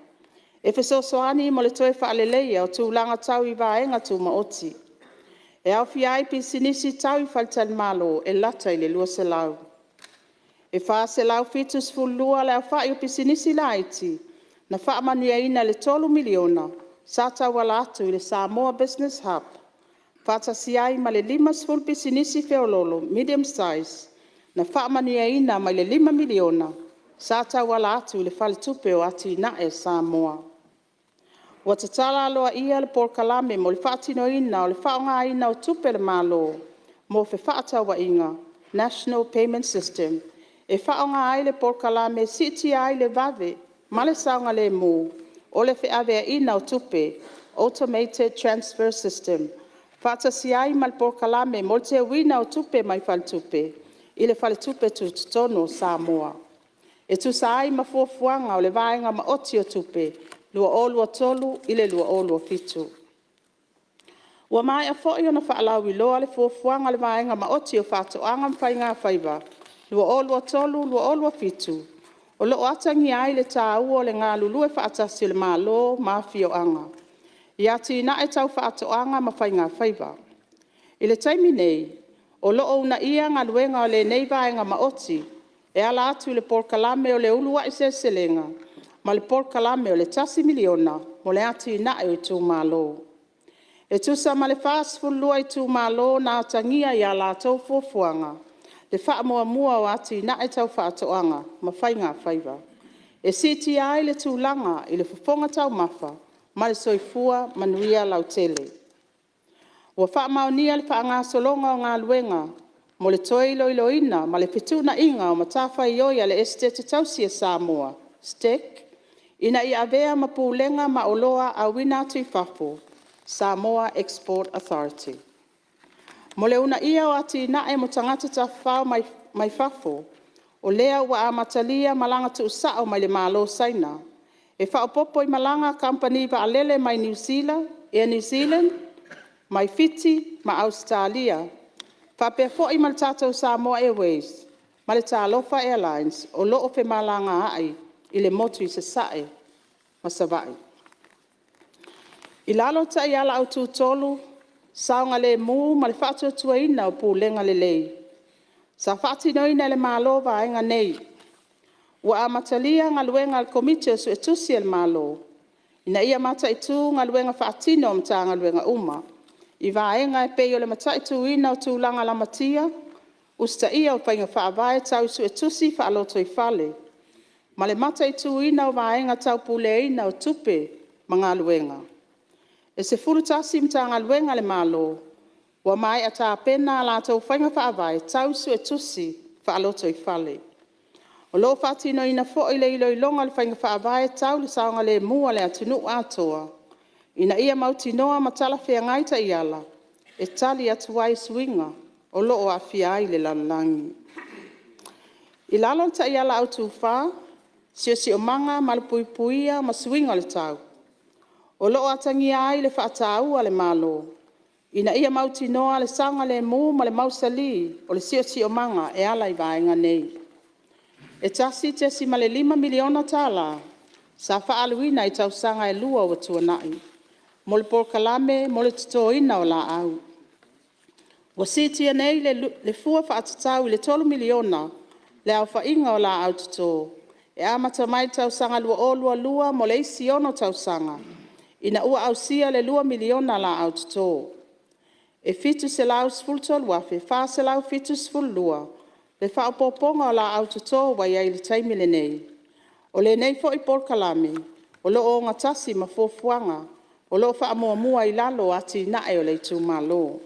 e fesoasoani mo le toe faaleleia o tulaga tau i vaega tumaoti. E aofia ai pisinisi tau i faletalimalo e lata i le 200. E 472 le aofai o pisinisi laiti na faamanuiaina i le $3 miliona sa tauala atu i le Samoa Business Hub, faatasi ai ma le 50 pisinisi feoloolo medium size na faamanuiaina mai i le $5 miliona sa tauala atu i le Faletupe o Atinae a Samoa. Ua tatala aloaia le polokalame mo le faatinoina o le faaaogaina o tupe a le Malo mo fefaatauaiga National Payment System, e faaaoga ai le polokalame e siitia ai le vave ma le saogalemu o le feaveaiina o tupe (Automated Transfer System) faatasi ai ma le polokalame mo le teuina o tupe mai faletupe i le Faletupe Tutotonu o Samoa, e tusa ai ma fuafuaga o le Vaega Maoti o Tupe 2023/2027. Ua maea foi ona faalauiloa le Fuafuaga a le Vaega Maoti o Faatoaga ma Faigafaiva 2023/2027, o loo atagia ai le taua o le galulue faatasi o le Malo ma afioaga, i atinae tau faatoaga ma faigafaiva. I le taimi nei, o loo uunaia galuega a lenei vaega maoti e ala atu i le polokalame o le Uluai Seleselega ma le polokalame o le tasi miliona mo le atinae o itumalo. E tusa ma le 42 itumalo na atagia ia latou fuafuaga le faamuamua o atinae tau faatoaga ma faigafaiva, e siitia ai le tulaga i le fofoga taumafa. ma le soifua manuia lautele. Ua faamaonia le faagasologa o galuega mo le toe iloiloina ma le fetuunaiga o matafaioi a le Esetete Tausi a Samoa (STEC) ina ia avea ma Pulega ma Oloa Auina atu i Fafo (Samoa Export Authority). Mo le uunaia o atinae mo tagata tafafao mai fafo, o lea ua amatalia malaga tuusao mai le Malo o Saina, e faaopoopo i malaga a kamupani vaalele mai Niu Sila, Air New Zealand, mai Fiti ma Ausetalia, faapea foi ma le tatou Samoa Airways ma le Talofa Airlines o loo femalagaai i le motu i Sasae ma Savaii. I lalo o le Taiala Autu 3: “Saogalemu ma le Faatuatuaina o Pulega Lelei”, sa faatinoina e le Malo vaega nei: Ua amatalia galuega a le Komiti o Suetusi a le Malo ina ia mataituina galuega faatino a Matagaluega uma, i vaega e pei o le mataituina o tulaga lamatia, usitaia o faiga faavae tau i suetusi faalotoifale, ma le mataituina o vaega tau puleaina o tupe ma galuega. E 11 Matagaluega a le Malo ua maea tapena a latou faiga faavae tau i suetusi faalotoifale. O loo faatinoina foi le iloiloga o le Faiga Faavae tau le saogalemu a le atunuu atoa, ina ia mautinoa ma talafeagai taiala e tali atu ai i suiga o loo aafia ai le lalolagi. I lalo o le Taiala Autu 4: “Siosiomaga Malupuiapuia ma Suiga o le Tau”, o loo atagia ai le faataua a le Malo ina ia mautinoa le saogalemu ma le mausali o le siosiomaga e ala i vaega nei. E $1.5 miliona tala sa faaluina i tausaga e lua ua tuanai mo le polokalame mo le totoina o laau. Ua siitia nei le fua faatatau i le $3 miliona le aofaiga o laau toto e amata mai le tausaga 2022 mo le isi ono tausaga, ina ua ausia le $2 miliona laau toto. E $713,472 le faaopoopoga o laau toto ua iai i le taimi lenei. O lenei foi polokalame o loo ogatasi ma fuafuaga o loo faamuamua i lalo o Atinae o le Itumalo.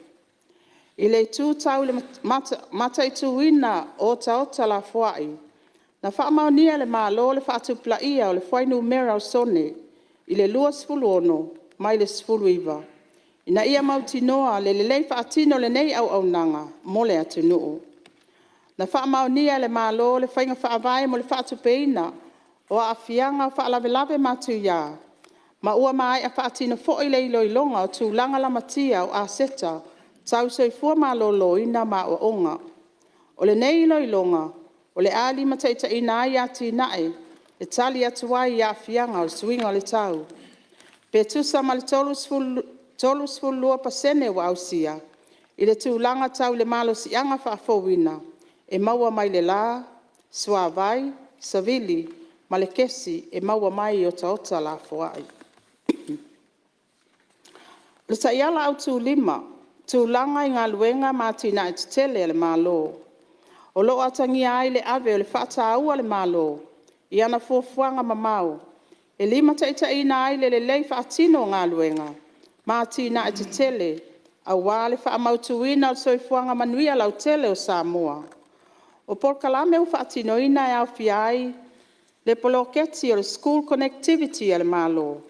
I le itu tau i le mataituina o otaota lafoai, na faamaonia e le Malo le faatupulaia o le fuainumera o sone i le 26 mai le 19, ina ia mautinoa le lelei faatino o lenei auaunaga mo le atunuu. Na faamaonia e le Malo le faiga faavae mo le faatupeina o aafiaga o faalavelave matuia, ma ua maea faatino foi le iloiloga o tulaga lamatia o aseta tau soifua maloloina ma aoaoga. O lenei iloiloga o le a limataitaiina ai atinae e tali atu ai i aafiaga o le suiga o le tau. Pe tusa ma le 32% ua ausia, i le tulaga tau le malosiaga faafouina e maua mai le la, suavai, savili ma le kesi e maua mai i otaota lafoai. O le Taiala Autu 5: “Tulaga i Galuega ma Atinae Tetele a le Malo”, o loo atagia ai le ave o le faataua a le Malo i ana fuafuaga mamao e limataitaiina ai le lelei faatino o galuega ma atinae tetele aua le faamautuina o le soifuaga manuia lautele o Samoa. O polokalame ua faatinoina e aofia ai le Poloketi o le School Connectivity a le Malo,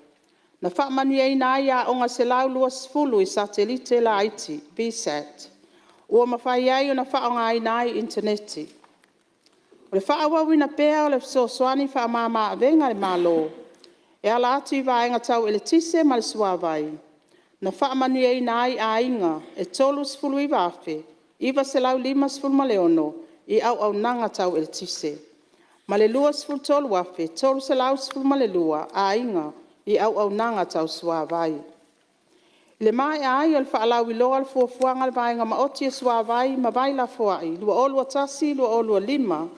na faamanuiaina ai aoga e 120 i satelite laiti (VSAT) ua mafai ai ona faaaogaina initaneti. O le faaauauina pea o le fesoasoani faamama-avega a le Malo e ala atu i vaega tau eletise ma le suavai, na faamanuiaina ai aiga e 39,956 i auaunaga tau eletise, ma le 23,312 aiga i auaunaga tau suavai. I le maea ai o le faalauiloa o le Fuafuaga a le Vaega Maoti o Suavai ma Vai Lafoai 2021-2025,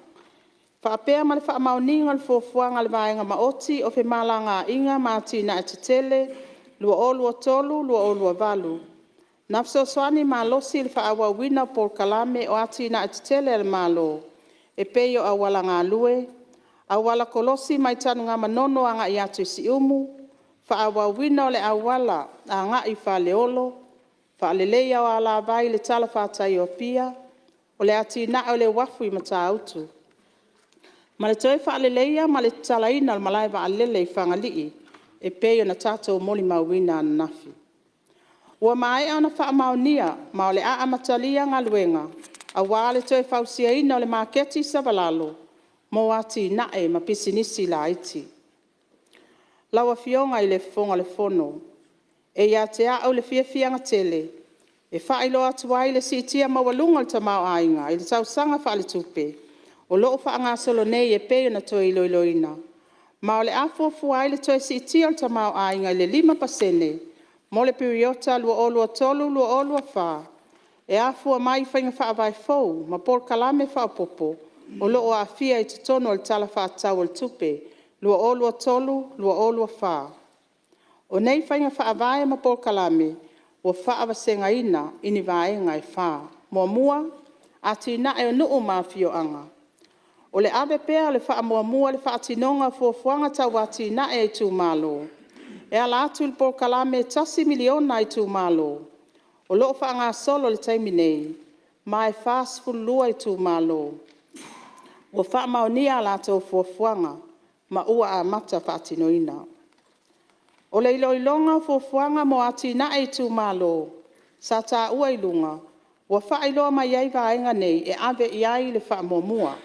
faapea ma le faamaoniga o le Fuafuaga a le Vaega Maoti o Femalagaiga ma Atinae Tetele 2023-2028, na fesoasoani malosi le faaauauina o polokalame o atinae tetele a le Malo e pei o auala galue, auala kolosi mai Tanugamanono agai atu i Siumu, Fa'aauauina o le auala agai i Faleolo; Faaleleia o alavai i le talafatai o Apia; o le Atinae o le Uafu i Matautu; ma le Toe faaleleia ma le tatalaina o le malae vaalele i Fagalii e pei ona tatou molimauina ananafi. Ua maea ona faamaonia ma o le a amatalia galuega aua le toe fausiaina o le Maketi i Savalalo mo atinae ma pisinisi laiti. Lau Afioga i le Fofoga o le Fono, E ia te a'u le fiafiaga tele e faailoa atu ai le siitia maualuga o le tamaoaiga i le tausaga faaletupe o loo faagasolo nei e pei ona toe iloiloina, ma o le a fuafua ai le toe siitia o le tamaoaiga i le 5% mo le piriota 2023/2024, e afua mai i faiga faavae fou ma polokalame faaopopo o loo aafia i totonu o le Tala Faatatau o le Tupe 2023/2024. O nei faiga faavae ma polokalame ua faavasegaina i ni vaega e fa. 1. Atinae o Nuu ma Afioaga O le ave pea o le faamuamua i le faatinoga o fuafuaga tau atinae a itumalo, e ala atu i le polokalame $1 miliona a itumalo, o loo faagasolo i le taimi nei, ma e 42 itumalo ua faamaonia a latou fuafuaga ma ua amata faatinoina. O le iloiloga o fuafuaga mo atinae a itumalo sa taua i luga, ua faailoa mai ai vaega nei e ave i ai le faamuamua: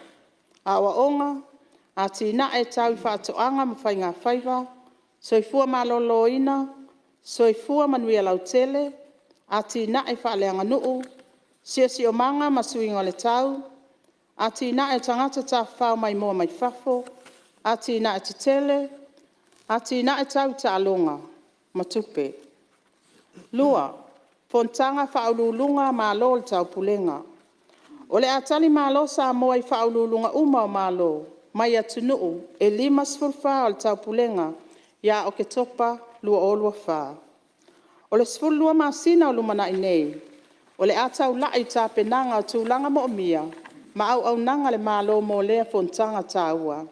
Aoaoga; Atinae tau i Faatoaga ma Faigafaiva; Soifua Maloloina; Soifua Manuia Lautele; Atinae Faaleaganuu; Siosiomaga ma Suiga o le Tau; Atinae o Tagata Tafafao Maimoa mai Fafo; Atinae Tetele; Atinae tau i Taaloga; ma Tupe. 2. Fonotaga a Faauluuluga a Malo o le Taupulega O le a talimalo Samoa i Faauluuluga uma o Malo mai atunuu e 54 o le Taupulega ia Oketopa 2024. O le 12 masina o lumanai nei, o le a taulai i tapenaga o tulaga moomia ma auaunaga a le Malo mo lea fonotaga taua.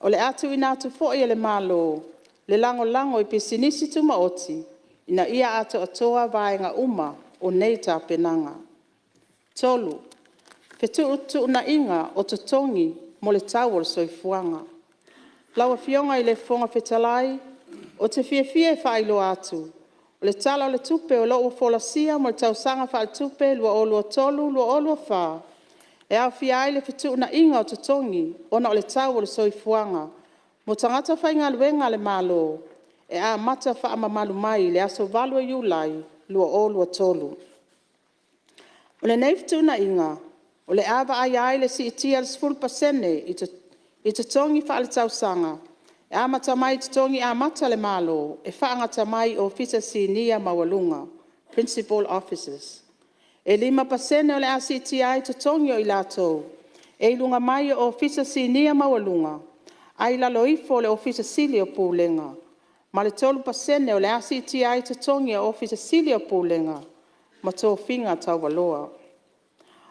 O le a tuuina atu foi e le Malo le lagolago i pisinisi tumaoti ina ia atoatoa vaega uma o nei tapenaga. 3. Fetuunaiga o Totogi mo le Tau o le Soifuaga Lau Afioga i le Fofoga Fetalai, Ou te fiafia e faailoa atu, o le Tala o le Tupe o loo ua folasia mo le Tausaga Faaletupe 2023/2024, e aofia ai le fetuunaiga o totogi ona o le tau o le soifuaga mo tagata faigaluega a le Malo, e amata faamamalu mai i le aso 8 Iulai 2023. O lenei fetuunaiga o le a vaaia ai le siitia i le 10% i totogi faaletausaga e amata mai i totogi amata a le Malo e faagata mai i Ofisa Sinia maualuga (Principal Officers). E 5% o le a siitia ai totogi o i latou e i luga mai o Ofisa Sinia maualuga ae i lalo ifo o le Ofisa Sili o Pulega, ma le 3% o le a siitia ai totogi o Ofisa Sili o Pulega ma tofiga taualoa.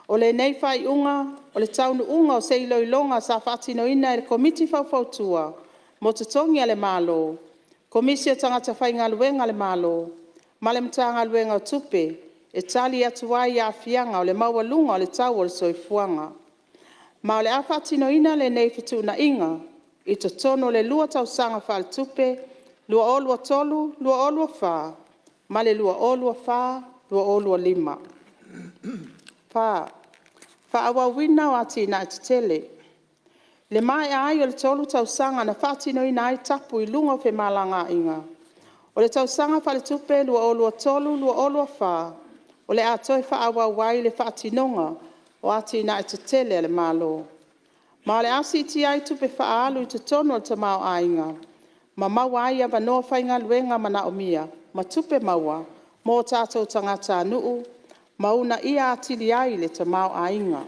O lenei faaiuga o le taunuuga o se iloiloga sa faatinoina e le Komiti Faufautua mo Totogi a le Malo, Komisi o Tagata Faigaluega a le Malo ma le Matagaluega o Tupe, e tali atu ai i aafiaga o le maualuga o le tau o le soifuaga. Ma o le a faatinoina lenei fetuunaiga i totonu o le lua tausaga faaletupe 2023/2024 ma le 2024/2025. 4. Fa'aauauina o Atinae Tetele I le maea ai o le tolu tausaga na faatinoina ai tapu i luga o femalagaiga, o le tausaga faaletupe 2023/2024 o le a toe faaauau ai le faatinoga o atinae tetele a le Malo. Ma o le a siitia ai tupe faaalu i totonu o le tamaoaiga, ma maua ai avanoa faigaluega manaomia ma tupe maua mo o tatou tagatanuu, ma uunaia atili ai le tamaoaiga.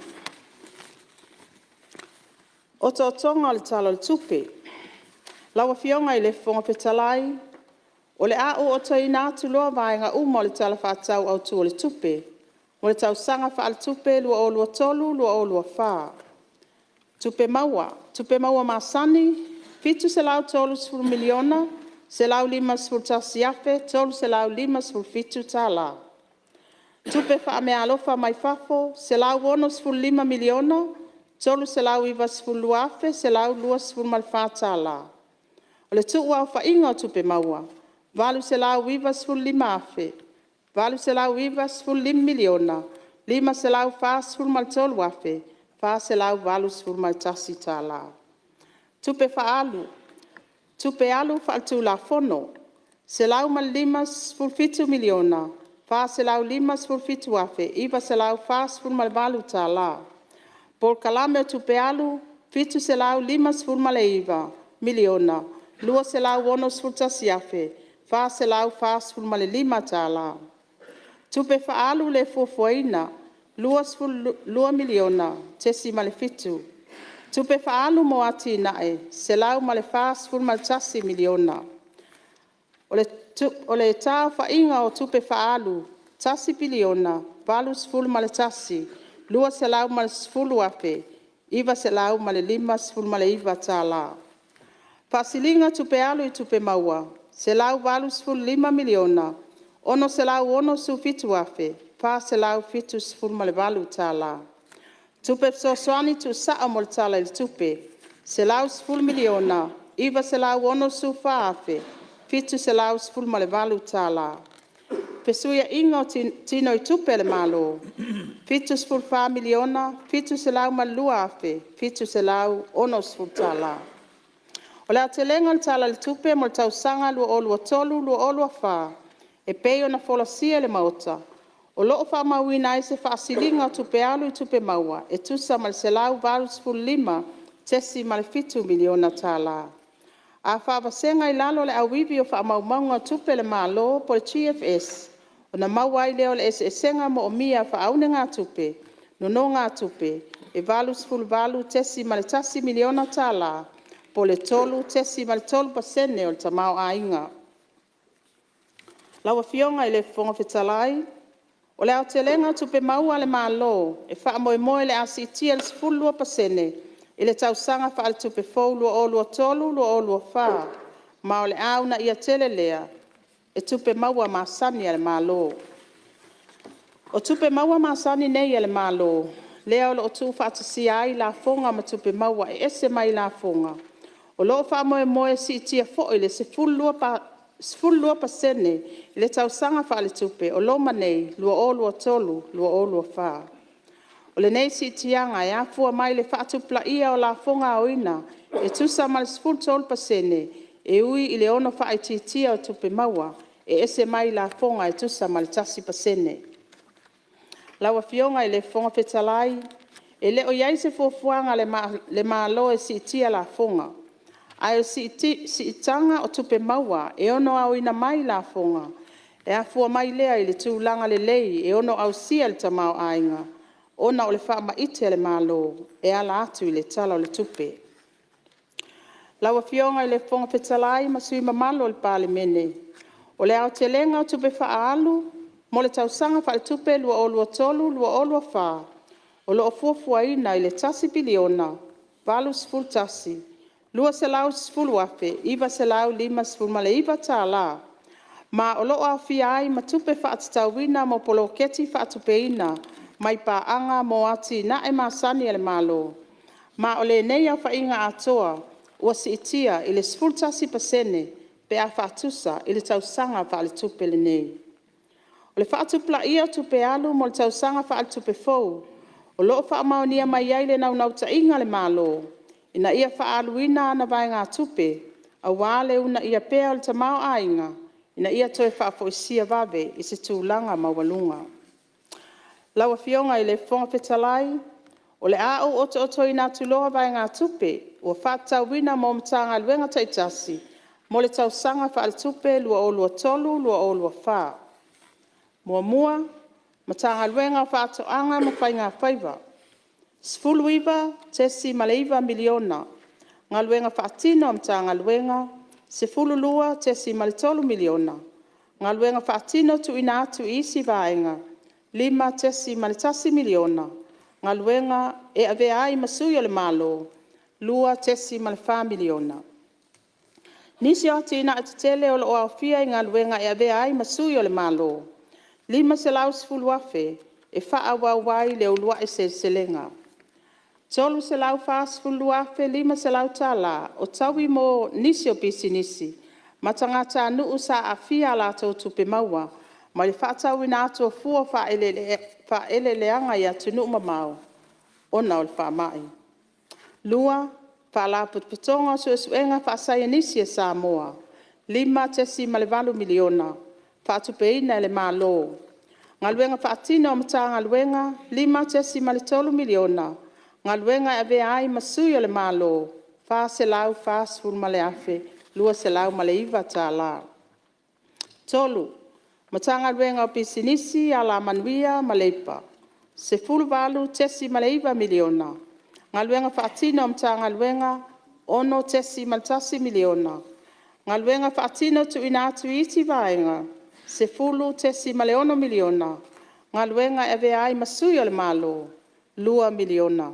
Otootoga o le Tala o le Tupe: Lau Afioga i le Fofoga Fetalai, O le a ou otoina atu loa vaega uma o le Tala Faatatau Autu o le Tupe mo le tausaga faaletupe 2023/2024. Tupe Maua: Tupe maua masani $ 730,000,000. $151,357 tala. Tupe Faameaalofa Mai Fafo: $165,392,124 tala. O le tu'uaofaiga o Tupe Maua: $895,543,481 tala. Tupe Alu Fa'aletulafono: $157,457,948 tala. Polokalame o Tupe Alu: $759,261,445 tala. Tupe Fa'alu Lē Fuafuaina: $22,700,000. Tupe Fa'alu mo Atina'e: $141,000,000. O le ta-ofa'iga o tupe fa'alu: $1,081,210,959 tala. Fa'asiliga o Tupe Alu i Tupe Maua: $185,667,478 tala. Tupe Fesoasoani Tu'usa'o mo le Tala i le Tupe: $110,964,718 tala. Fesuia'iga o Tinoitupe a le Malo: $74,702,760 tala. O le aotelega o le Tala o le Tupe mo le tausaga 2023/2024 e pei ona folasia i le Maota, o lo'o fa'amauina ai se fa'asiliga o Tupe Alu i Tupe Maua e tusa ma le $185.7 miliona tala. A fa'avasega i lalo o le Auivi o Fa'amaumauga o Tupe a le Malo GFS, ona maua ai lea o le eseesega moomia faaunegatupe nonogatupe e $88.1 miliona tala po o le 3.3 pasene o le tamaoaiga. Lau Afioga i le Fofoga Fetalai, O le aotelega o Tupe Maua a le Malo e fa'amoemoe o le a si'itia i le 12% i le tausaga fa'aletupe fou 2023/2024, ma o le a uuna'ia tele lea e tupe maua masani a le Malo. O tupe maua masani nei a le Malo, lea o lo'o tu'ufa'atasia ai lafoga ma tupe maua e ese mai i lafoga, o lo'o fa'amoemoe e si'itia fo'i i le 12% i le tausaga fa'aletupe o loma nei 2023/2024. O lenei si'itiaga e afua mai i le fa'atupula'ia o lafoga aoina e tusa ma le 13% e ui i le ono fa'aitiitia o tupe maua e ese mai i lafoga e tusa ma le 1%. Lau Afioga i le Fofoga Fetalai, E le o i ai se fuafuaga a le Malo e si'itia lafoga, ae o le si'itaga o tupe maua e ono aoina mai i lafoga, e afua mai lea i le tulaga lelei e ono ausia e le tamaoaiga, ona o le faamaite a le Malo e ala atu i le Tala o le Tupe. Lau Afioga i le Fofoga Fetalai ma Sui Mamalu o le Palemene, O le aotelega o tupe fa'aalu mo le tausaga fa'aletupe 2023/2024 o lo'o fuafuaina i le $1, 081, 210,959 tala, ma o lo'o aofia ai ma tupe fa'atatauina mo poloketi fa'atupeina mai pa'aga mo atina'e masani a le Malo, ma o lenei aofa'iga atoa ua si'itia i le 11% pe a fa'atusa i le tausaga fa'aletupe lenei. O le fa'atupula'ia o tupe alu mo le tausaga fa'aletupe fou o lo'o fa'amaonia mai ai le naunauta'iga a le Malo ina ia fa'aaluina ana vaegatupe auā le uuna'ia pea o le tamaoaiga ina ia toe fa'afo'isia vave i se tulaga maualuga. Lau Afioga i le Fofoga Fetalai, O le a ou ‘oto'otoina atu loa vaegatupe ua fa'atatauina mo Matagaluega ta'itasi mo le tausaga fa'aletupe 2023/2024. 1. Matagaluega o Faatoaga ma Faiga Faiva – $19,900,000 Galuega Faatino a Matagaluega $12,300,000 Galuega Faatino Tuuina atu i isi Vaega $5,100,000 Galuega e Avea ai ma Sui o le Malo $2,400,000. Nisi o atina'e tetele o lo'o aofia i Galuega e Avea ai ma Sui o le Malo: • $510,000 e fa'aauau ai le Ulua'i Seleselega; • $342,500 tala o taui mo nisi o pisinisi ma tagatanu'u sa aafia a latou tupe maua mai le fa'atauina atu o fua o fa'aeleeleaga i atunu'u mamao ona o le faama'i. 2. Faalapotopotoga o Suesuega Faasaienisi a Samoa - $5,800,000 Fa'atupeina e le Malo. Galuega Faatino a Matagaluega - $5,300,000 Galuega e Avea ai ma Sui o le Malo - $440,209 tala. 3. Matagaluega o Pisinisi, Alamanuia ma Leipa - $18,900,000 Galuega Faatino a Matagaluega - $6,100,000 Galuega Faatino Tuuina atu i isi Vaega $10,600,000 Galuega e Avea ai ma Sui o le Malo - $2,000,000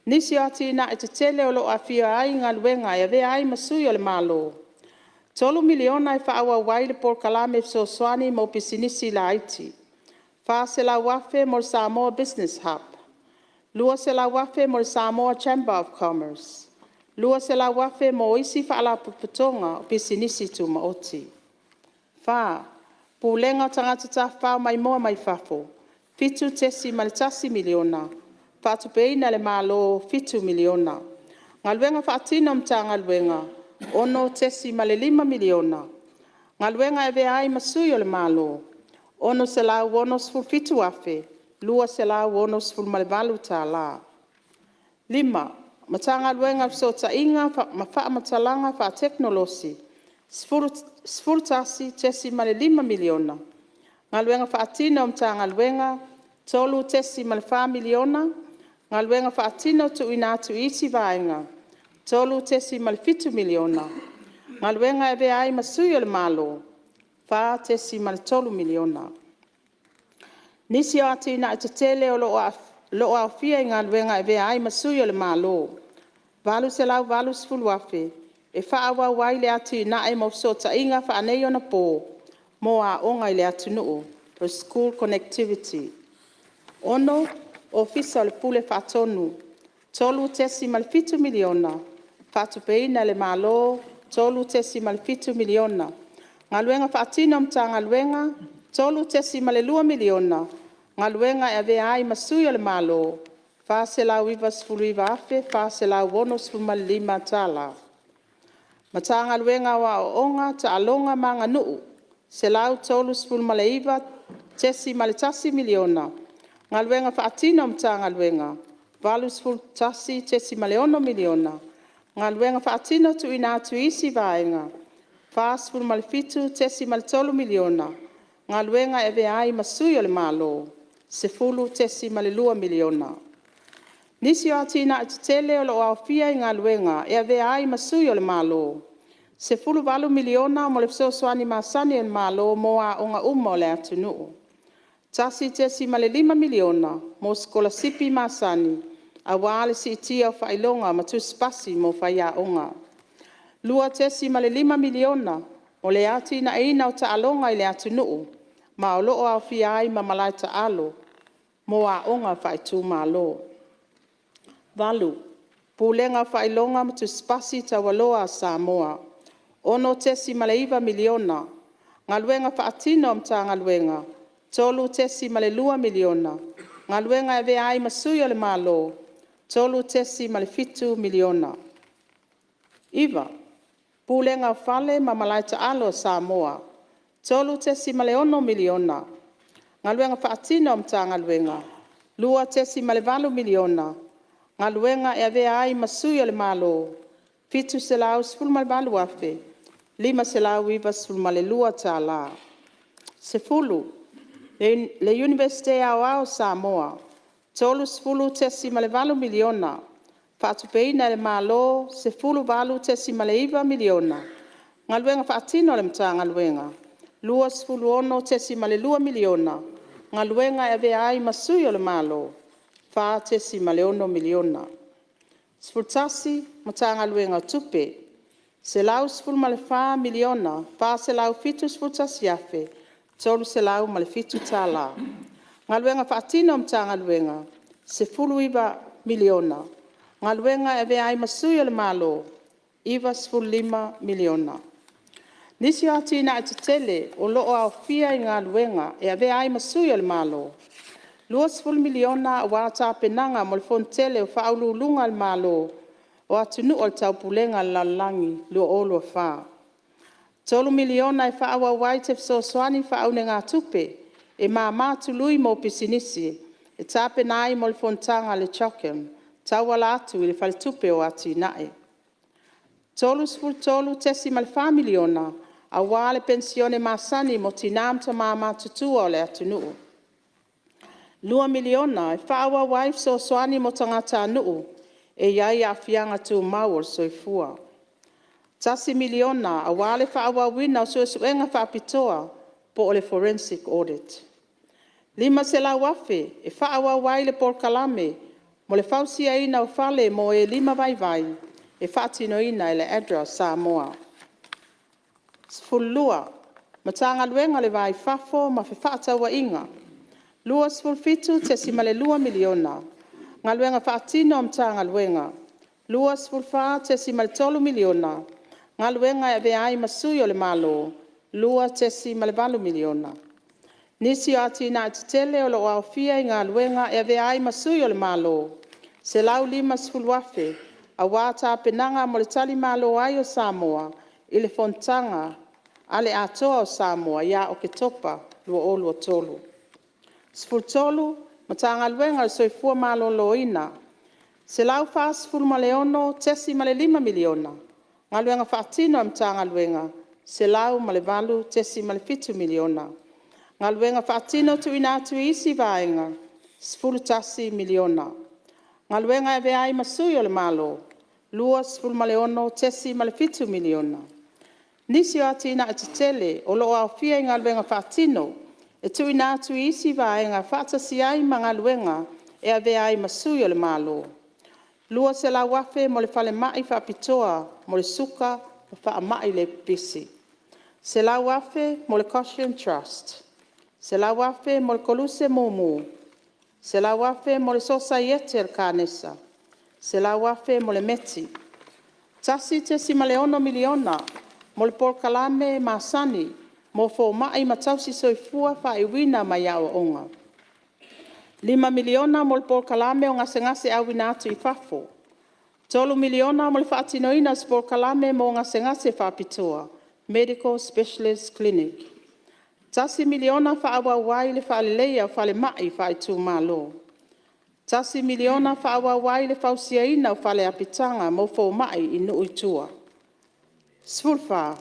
Nisi o atina'e tetele o lo'o aofia ai Galuega e Avea ai ma Sui o le Malo: • $3miliona e fa'aauau ai le polokalame fesoasoani mo pisinisi laiti; • $400,000 mo le Samoa Business Hub; $200,000 mo le Samoa Chamber of Commerce; $200,000 mo isi fa'alapotopotoga o pisinisi tumaoti. 4. Pulega o Tagata Tafafao Maimoa mai Fafo – $7,100,000 Fa'atupeina e le Malo - $7,000,000 Galuega Faatino a Matagaluega - $6,500,000 Galuega e Avea ai ma Sui o le Malo – $667,268. 5. Matagaluega o Fesootaiga ma Fa'amatalaga Fa'atekonolosi – $11,500,000 Galuega Faatino a Matagaluega – $3,400,000 Galuega Faatino Tuuina atu i isi Vaega $3,700,000 Galuega e Avea ai ma Sui o le Malo $4,300,000 Nisi o atina'e tetele o lo'o aofia i Galuega e Avea ai ma Sui o le Malo: • $880,000 e fa'aauau ai le atinae mo feso'otaiga fa'aneionapo mo aoga i le atunu'u (School Connectivity). 6. Ofisa o le Pule Faatonu - $3,700,000 Fa'atupeina e le Malo - $3,700,000 Galuega Faatino a Matagaluega - $3,200,000 Galuega e Avea ai ma Sui o le Malo - $499,465. Matagaluega o Aoaoga, Ta'aloga ma Aganu'u – $139,100,000 Galuega Faatino a Matagaluega - $81,600,000 Galuega Faatino Tuuina atu i isi Vaega $47,300,000 Galuega e Avea ai ma Sui o le Malo $10,200,000 Nisi o atina'e tetele o lo'o aofia i Galuega e Avea ai ma Sui o le Malo: • $18miliona mo le fesoasoani masani a le Malo mo aoga uma o le atunu'u; • $1.5miliona mo sikolasipi masani aua le si'itia o fa'ailoga ma tusi pasi mo faiaoga; • $2.5miliona mo le atinaeina o ta'aloga i le atunu'u ma o lo'o aofia ai ma malae ta'alo mo aoga fa'aitumalo. 8. Pulega o Faailoga ma Tusi Pasi Taualoa a Samoa - $6,900,000 Galuega Faatino a Matagaluega - $3,200,000 Galuega e Avea ai ma Sui o le Malo - $3,700,000. 9. Pulega o Fale ma Malae Taalo a Samoa - $3,600,000 Galuega Faatino a Matagaluega - $2,800,000 Galuega e Avea ai ma Sui o le Malo - $718,592. 10. Le Iunivesite Aoao o Samoa - $30,800,000 Fa'atupeina e le Malo - $18,900,000 Galuega Faatino a le Matagaluega - $26,200,000 Galuega e Avea ai ma Sui o le Malo - $4,600,000. 11. Matagaluega o Tupe. $114,471,307. Galuega Faatino a Matagaluega - $19,000,000 Galuega e Avea ai ma Sui o le Malo - $95,000,000 Nisi o atina'e tetele o lo'o aofia i Galuega e Avea ai ma Sui o le Malo: $20miliona aua tapenaga mo le Fonotele o Fa'auluuluga o Malo o Atunu'u o le Taupulega a le Lalolagi 2024; $3miliona e fa'aauau ai se fesoasoani fa'aunegatupe e māmā tului mo pisinisi e tapena ai mo le fonotaga a le CHOGM tauala atu i le Faletupe o Atina'e; $33.4miliona aua le penisione masani mo tinā ma tamā matutua o le atunu'u; $2miliona e fa'aauau ai fesoasoani mo tagatanu'u e iai aafiaga tumau o le soifua; $1miliona aua le fa'aauauina o su'esu'ega fa'apitoa po'o le Forensic Audit; $500,000 e fa'aauau ai le polokalame mo le fausiaina o fale mo e limavaivai e faatinoina e le ADRA Samoa. 12. Matagaluega o le Va-i-Fafo ma Fefaatauaiga - $27,200,000 Galuega Faatino a Matagaluega - $24,300,000 Galuega e Avea ai ma Sui o le Malo - $2,800,000 Nisi o atina'e tetele o lo'o aofia i Galuega e Avea ai ma Sui o le Malo: $150,000 aua tapenaga mo le talimalo ai o Samoa i le Fonotaga a le Atoa o Samoa ia Oketopa 2023. 13. Matagaluega o le Soifua Maloloina $146.5miliona Galuega Faatino a Matagaluega $108.7miliona Galuega Faatino Tuuina atu i isi Vaega $11miliona Galuega e Avea ai ma Sui o le Malo $26.7miliona Nisi o atina'e tetele o lo'o aofia i Galuega Faatino e Tuuina atu i isi Vaega faatasi ai ma Galuega e Avea ai ma Sui o le Malo: $200,000 mo le falema'i faapitoa mo le suka ma faama'i le pipisi; $100,000 mo le Goshen Trust; $100,000 mo le Koluse Mumu; $100,000 mo le Sosaiete a le Kanesa; $100,000 mo le METI; $1.6miliona mo le polokalame masani mo foma'i ma tausi soifua fa'a'i'uina mai a'oa'oga; $5miliona mo le polokalame o gasegase auina atu i fafo; $3miliona mo le fa'atinoina o se polokalame mo gasegase fa'apitoa (Medical Specialist Clinic); $1miliona e fa'aauau ai le fa'aleleia o falema'i fa'aitumalo; $1miliona e fa'aauau ai le fausiaina o fale apitaga mo foma'i i nuu i tua. 14.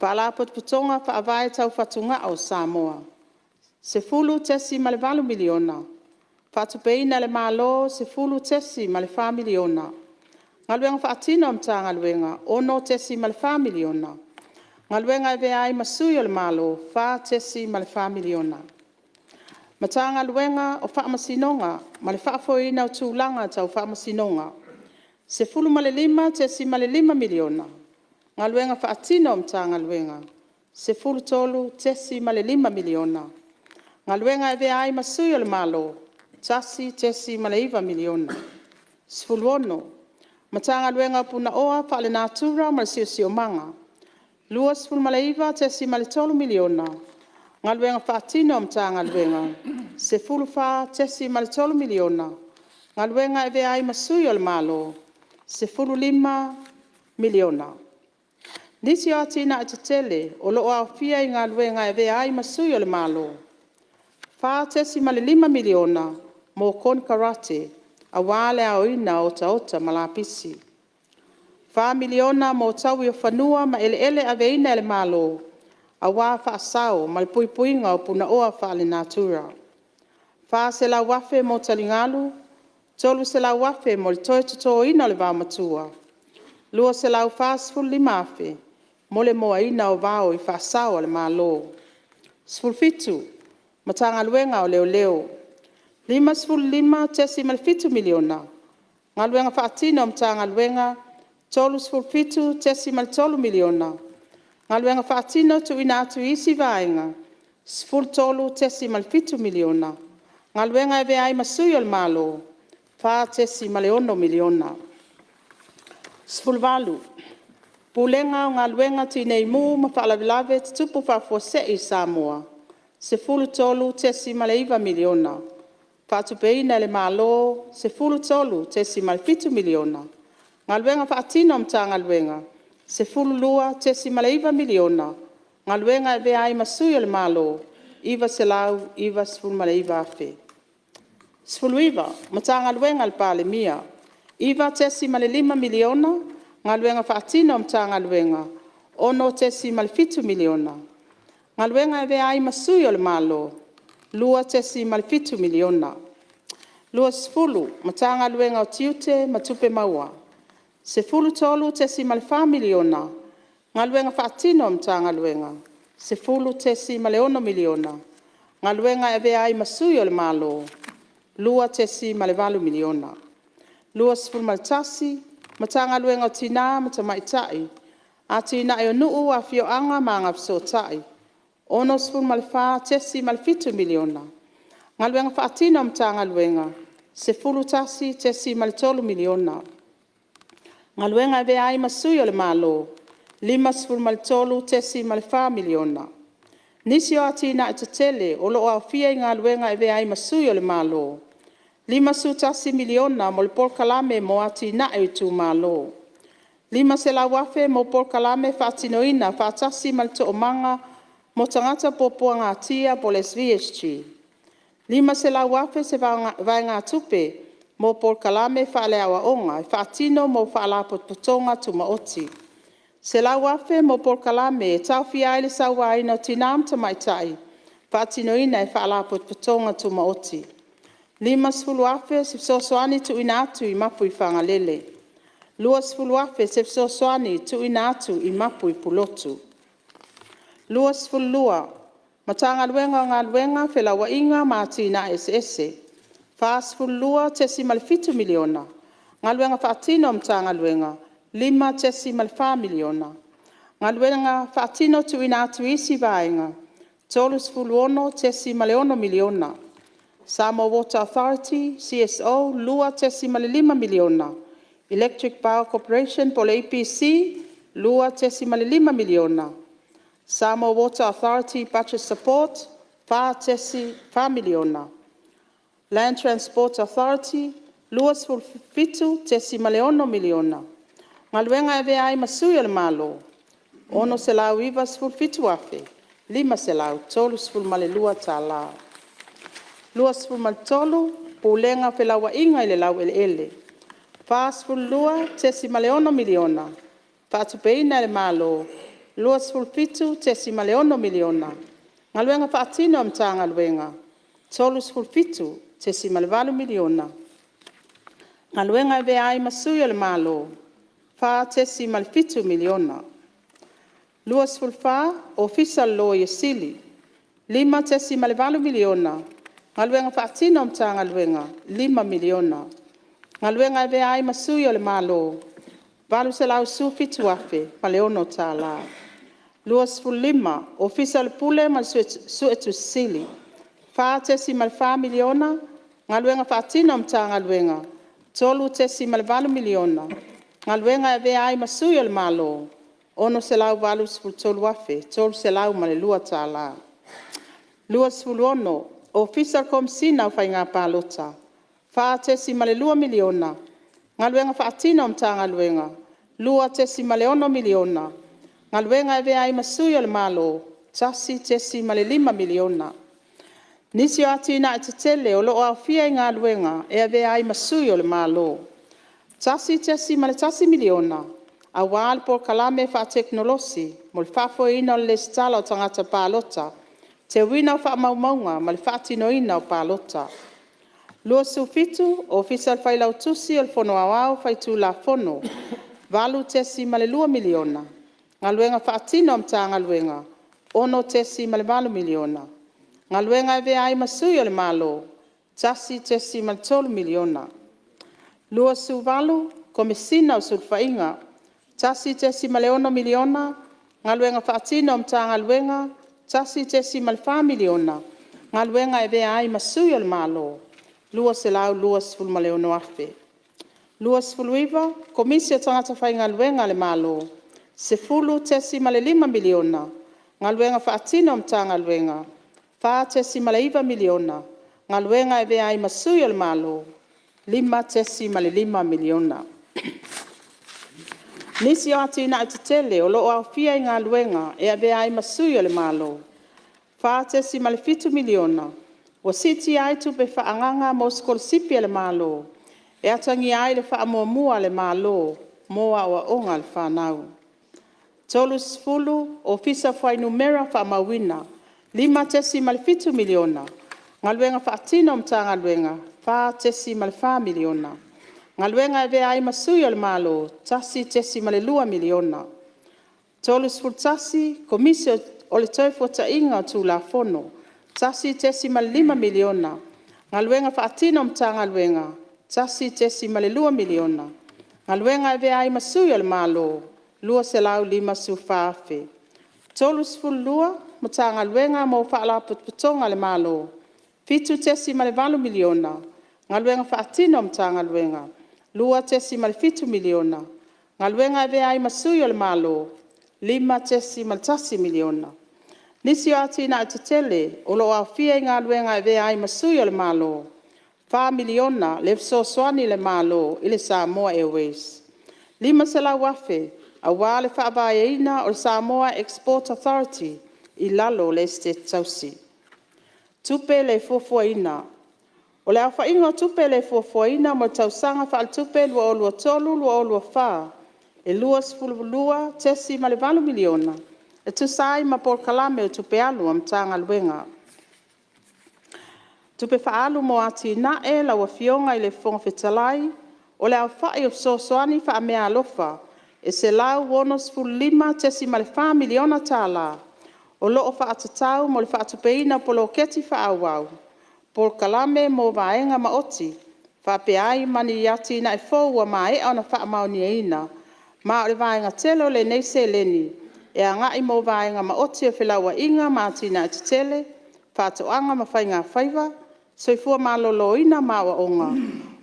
Faalapotopotoga Faavae Tau Fatugao o Samoa - $10,800,000 Faatupeina e le Malo - $10,400,000 Galuega Faatino a Matagaluega - $6,400,000 Galuega e Avea ai ma Sui o le Malo - $4,400,000 Matagaluega o Faamasinoga ma le Faafoeina o Tulaga Tau Faamasinoga - $15,500,000 Galuega Faatino a Matagaluega - $13,500,000 Galuega e Avea ai ma Sui o le Malo - $1,900,000 16. Matagaluega o Punaoa Faalenatura ma le Siosiomaga $29,300,000 Galuega Faatino a Matagaluega $14,300,000 Galuega e Avea ai ma Sui o le Malo $15,000,000 Nisi o atina'e tetele o lo'o aofia i Galuega e Avea ai ma Sui o le Malo: $4,5miliona mo konekarate aua le aoina o otaota ma lapisi; $4miliona mo taui o fanua ma eleele aveina e le Malo aua fa'asao ma le puipuiga o punaoa fa'alenatura; $400,000 mo taligalu; $300,000 mo le toe totōina o le vaomatua; $245,000 mo le moaina o vao i fa'asao a le Malo. 17. Matagaluega o Leoleo - $55,700,000 Galuega Faatino a Matagaluega $37.3miliona. Galuega Faatino Tuuina atu i isi Vaega $13.7miliona. Galuega e Avea ai ma Sui o le Malo $4,600,000. 18. Pulega o Galuega Tineimu ma Faalavelave Tutupu Faafuasei a Samoa $13,900,000. Faatupeina e le Malo - $13,700,000. Galuega Faatino a Matagaluega - $12,900,000. Galuega e Avea ai ma Sui o le Malo - $999,000. 19. Matagaluega a le Palemia - $9,500,000 Galuega Faatino a Matagaluega - $6,700,000 Galuega e Avea ai ma Sui o le Malo - $2,700,000. 20. Matagaluega o Tiute ma Tupe Maua - $13,400,000 Galuega Faatino a Matagaluega - $10,600,000 Galuega e Avea ai ma Sui o le Malo - $2,800,000. 21. Matagaluega o Tinã ma Tamaitai, Atinae o Nuu, Afioaga ma Agafesootai - $64,700,000. Galuega Faatino a Matagaluega - $11,300,000. Galuega e Avea ai ma Sui o le Malo - $53,400,000. Nisi o atina'e tetele o lo'o aofia i Galuega e Avea ai ma Sui o le Malo: • $51miliona mo le Polokalame mo Atina'e o Itumalo; • $500,000 mo polokalame faatinoina faatasi ma le Toomaga mo Tagata Puapuagatia SVSG; • $500,000 se vaegatupe mo polokalame faale-aoaoga e faatino mo faalapotopotoga tumaoti; • $100,000 mo polokalame e taofia ai le sauaina o tinã ma tamaitai faatinoina e faalapotopotoga tumaoti; • $50,000 se fesoasoani tuuina atu i Mapuifagalele; • $20,000 se fesoasoani tuuina atu i mapu i Pulotu. 22. Matagaluega o Galuega, Felauaiga ma Atinae Eseese $42,700,000 Galuega Faatino a Matagaluega - $5,400,000 Galuega Faatino Tuuina atu i isi Vaega $36,600,000 Samoa Water Authority CSO $2,500,000 Electric Power Corporation EPC $2,500,000 Samoa Water Authority Budget Support $4,000,000 Land Transport Authority $27,600,000 Galuega e Avea ai ma Sui o le Malo $697,532. 23. Pulega o Felauaiga i le Laueleele $42,600,000 Faatupeina e le Malo - $27,600,000 Galuega Faatino a Matagaluega - $37,800,000 Galuega e Avea ai ma Sui o le Malo - $4,700,000. 24. Ofisa o le Loia Sili - $5,800,000 Galuega Faatino a Matagaluega - $5,000,000 Galuega e Avea ai ma Sui o le Malo - $817,006. 25. Ofisa o le Pule ma le Suetusi Sili - $4,400,000 Galuega Faatino a Matagaluega - $3,800,000 Galuega e Avea ai ma Sui o le Malo - $683,302. 26. Ofisa o le Komesina o Faiga Palota - $4,200,000 Galuega Faatino a Matagaluega - $2,600,000 Galuega e Avea ai ma Sui o le Malo - $1,500,000. Nisi o atina'e tetele o lo'o aofia i Galuega e Avea ai ma Sui o le Malo: $1,100,000 aua le polokalame faatekonolosi mo le faafoeina o le lesitala o tagata palota, teuina o faamaumauga ma le faatinoina o palota. 27. Ofisa o le Failautusi o le Fono Aoao Faitulafono - $8,200,000 Galuega Faatino a Matagaluega - $6,800,000 Galuega e Avea ai ma Sui o le Malo - $1,300,000. 28. Komesina o Sulufaiga. $1,600,000 Galuega Faatino a Matagaluega $1,400,000 Galuega e Avea ai ma Sui o le Malo - $226,000. 29. Komisi o Tagata Faigaluega a le Malo - $10,500,000 Galuega Faatino a Matagaluega - $4,900,000 Galuega e Avea ai ma Sui o le Malo - $5,500,000. Nisi o atina'e tetele o lo'o aofia i Galuega e Avea ai ma Sui o le Malo: • $4,7miliona ua si'itia ai tupe fa'aagaga mo sikolasipi a le Malo, e atagia ai le faamuamua a le Malo mo aoaoga a le fanau; 30. Ofisa o Fuainumera Faamauina - $5,700,000 Galuega Faatino a Matagaluega - $4,400,000 Galuega e Avea ai ma Sui o le Malo - $1,200,000. 31. Komisi o le Toefuataiga o Tulafono - $1,500,000 Galuega Faatino a Matagaluega - $1,200,000 Galuega e Avea ai ma Sui o le Malo - $254,000. 32. Matagaluega mo Faalapotopotoga a le Malo - $7,800,000 Galuega Faatino a Matagaluega - $2,700,000 Galuega e Avea ai ma Sui o le Malo - $5,100,000. Nisi o atina'e tetele o lo'o aofia i Galuega e Avea ai ma Sui o le Malo: • $4miliona le fesoasoani a le Malo i le Samoa Airways; • $500,000 aua le fa'avaeina o le Samoa Export Authority i lalo o le Esetete Tausi. Tupe le Fuafuaina: O le aofaiga o tupe le fuafuaina mo le tausaga faaletupe 2023/2024 e $22,800,000 e tusa ai ma polokalame o tupe alu a Matagaluega. Tupe Fa'alu mo Atina'e Lau Afioga i le Fofoga Fetalai, O le aofa'i o fesoasoani fa'ameaalofa e $165,400,000 tala o lo'o fa'atatau mo le fa'atupeina o poloketi fa'aauau, polokalame mo vaega maoti faapea ai ma ni atina'e fou ua mae'a ona fa'amaoniaina, ma o le vaega tele o lenei seleni e aga'i mo vaega maoti o Fela'ua'iga ma Atina'e Tetele, Fa'ato'aga ma Faigafaiva, Soifua Maloloina ma Aoaoga,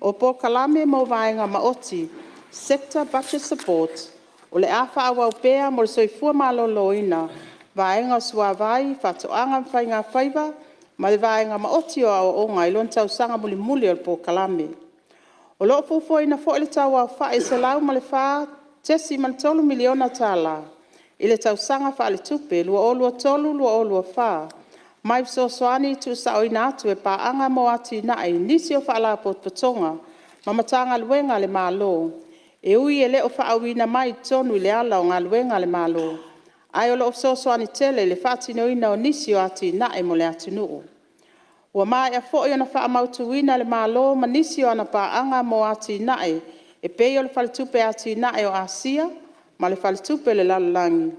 o polokalame mo vaega maoti (Sector Budget Support) o le a fa'aauau pea mo le Soifua Maloloina, Vaega o Suavai, Fa'ato'aga ma Faigafaiva, ma le vaega maoti o Aoaoga i lona tausaga mulimuli o le polokalame. O lo'o fuafuaina foi le tauaofa'i e $104.3miliona tala i le tausaga faaletupe 2023/2024 mai fesoasoani tu'usa'oina atu e Paaga mo Atinae i nisi o Faalapotopotoga ma Matagaluega a le Malo, e ui e le o fa'auiina mai i totonu i le ala o Galuega a le Malo, ae o lo'o fesoasoani tele i le fa'atinoina o nisi o atina'e mo le atunu'u. Ua mae'a foi ona fa'amautuina e le Malo ma nisi o ana Paaga mo Atinae e pei o le Faletupe Atina'e o Asia ma le Faletupe o le Lalolagi,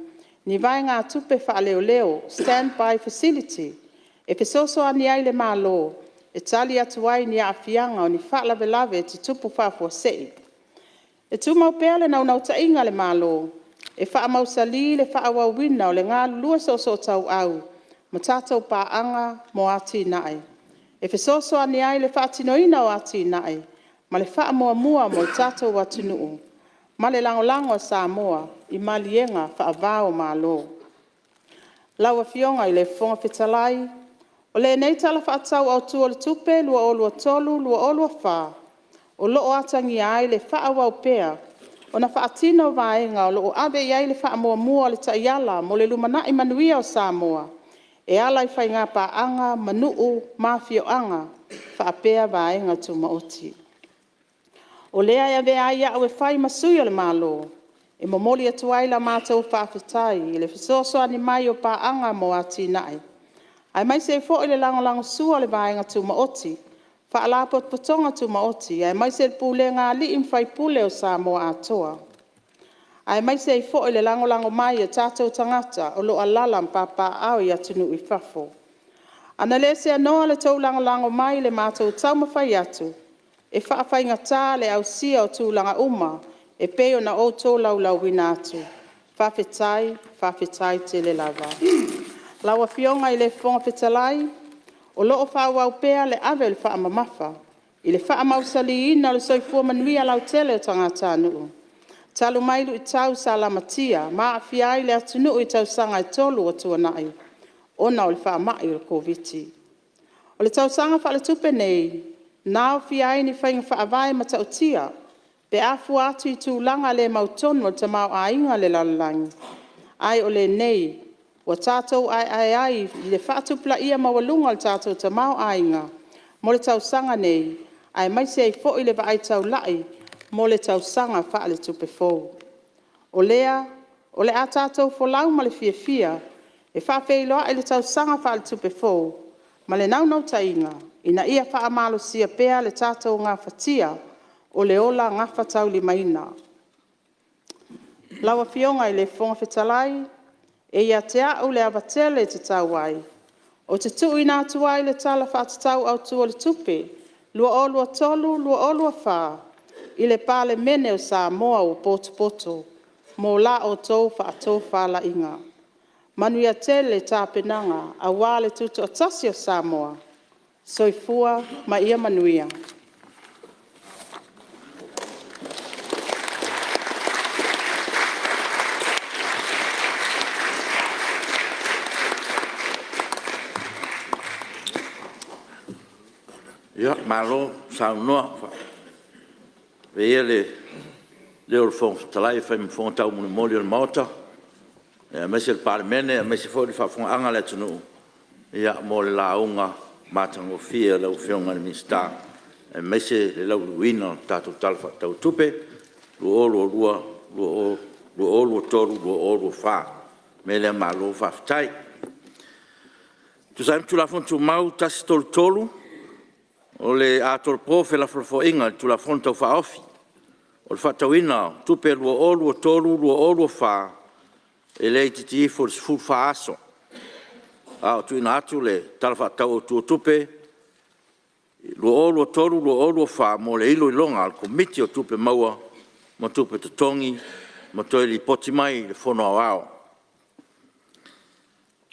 ni vaegatupe fa'aleoleo (stand-by facility) e fesoasoani ai i le Malo e tali atu ai i ni aafiaga o ni faalavelave tutupu faafuasei. E tumau pea le naunautaiga a le Malo e faamausalī le faaauauina o le galulue soosootauau ma tatou paaga mo atinae, e fesoasoani ai i le faatinoina o atinae ma le faamuamua mo le tatou atunuu, ma le lagolago a Samoa i Maliega faava-o-Malo. Lau Afioga i le Fofoga Fetalai, O lenei Tala Faatatau Autu o le Tupe 2023/2024, o lo'o atagia ai le faaauau pea ona faatino o vaega o lo'o ave i ai le faamuamua o le Taiala mo le Lumanai Manuia o Samoa, e ala i faiga paaga ma nuu ma afioaga faapea vaega tumaoti. O lea e avea ai a'u e fai ma sui o le Malo, e momoli atu ai la matou faafetai i le fesoasoani mai o Paaga mo Atinae, aemaise ai foi le lagolagosua a le vaega tumaoti, Faalapotopotoga Tumaoti aemaise le pulega a Alii ma Faipule o Samoa atoa. Aemaise ai foi le lagolago mai a tatou tagata o lo o alala ma papaaao i atunuu i fafo. A na le seanoa le tou lagolago mai i le matou taumafai atu e faafaigata le ausia o tulaga uma e pei ona ou tolaulauina atu. Faafetai, faafetai tele lava. Lau Afioga i le Fofoga Fetalai, O lo'o fa'aauau pea le ave o le fa'amamafa i le fa'amausaliina o le soifua manuia lautele o tagatanuu, talu mai lu'itau sa lamatia ma aafia ai le atunu'u i tausaga e tolu ua tuana'i, ona o le faama'i ole Koviti. O le tausaga faaletupe nei, na aofia ai ni faiga faavae matautia pe a fua atu i tulaga le mautonu o le tamaoaiga o le lalolagi, ae o lenei ua tatou aeae ai i le faatupulaia maualuga o le tatou tamaoaiga mo le tausaga nei, aemaise ai foi le vaai taula'i mo le tausaga faaletupe fou. O lea, o le a tatou folau ma le fiafia e faafeiloai le tausaga faaletupe fou ma le naunautaiga ina ia faamalosia pea le tatou gafatia o le ola gafataulimaina. Lau Afioga i le Fofoga Fetalai, E ia te a'u le ava tele e tatau ai, ou te tu'uina atu ai le Tala Fa'atatau Autū o le Tupe 2023/2024 i le Palemene o Samoa ua potopoto, mo la outou fa'atofalaiga. Manuia tele tapenaga aua le Tutoatasi o Samoa. Soifua ma ia Manuia. Malo saunoa. Avea ia le leo o le Fofoga Fetalai e fai ma fofoga taumolimoli o le Maota aemaise le Palemene aemaise foi le faafofogaaga a le atunuu mo le lauga matagofie a lau Afioga i le Minisita aemaise le lauliliuina o le tatou Tala Faatatau o le Tupe 2023/2024. O le mea lea malo faafetai. E tusa ai ma Tulafono Tumau 133, o le a tolopo felafolafoaiga i le Tulafono Tau Faaofi o le Faatatauina o Tupe 2023/2024 e le itiiti ifo i le 14 aso, a o tuuina atu le Tala Faatatau Autu o Tupe 2023/2024 mo le iloiloga a le Komiti o Tupe Maua ma Tupe Totogi ma toe lipoti mai i le Fono Aoao.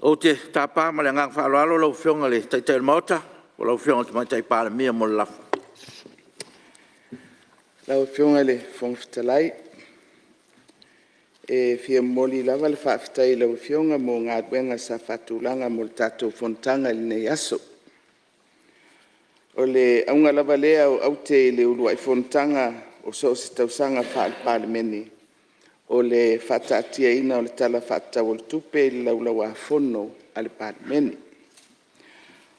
Ou te tapa ma le agaga faaaloalo lau Afioga i le Taitai o le Maota po o lau Afioga i le Tamaitai Palemia mo le lafo. Lau Afioga i le Fofoga Fetalai, e fia momoli lava le faafetai i lau Afioga mo galuega sa faatulaga mo le tatou fonotaga i lenei aso. O le auga lava lea o aute i le uluai fonotaga o so o se tausaga faale-Palemene, o le faataatiaina o le Tala Faatatau o le Tupe i le Laulau-a-Fono a le Palemene.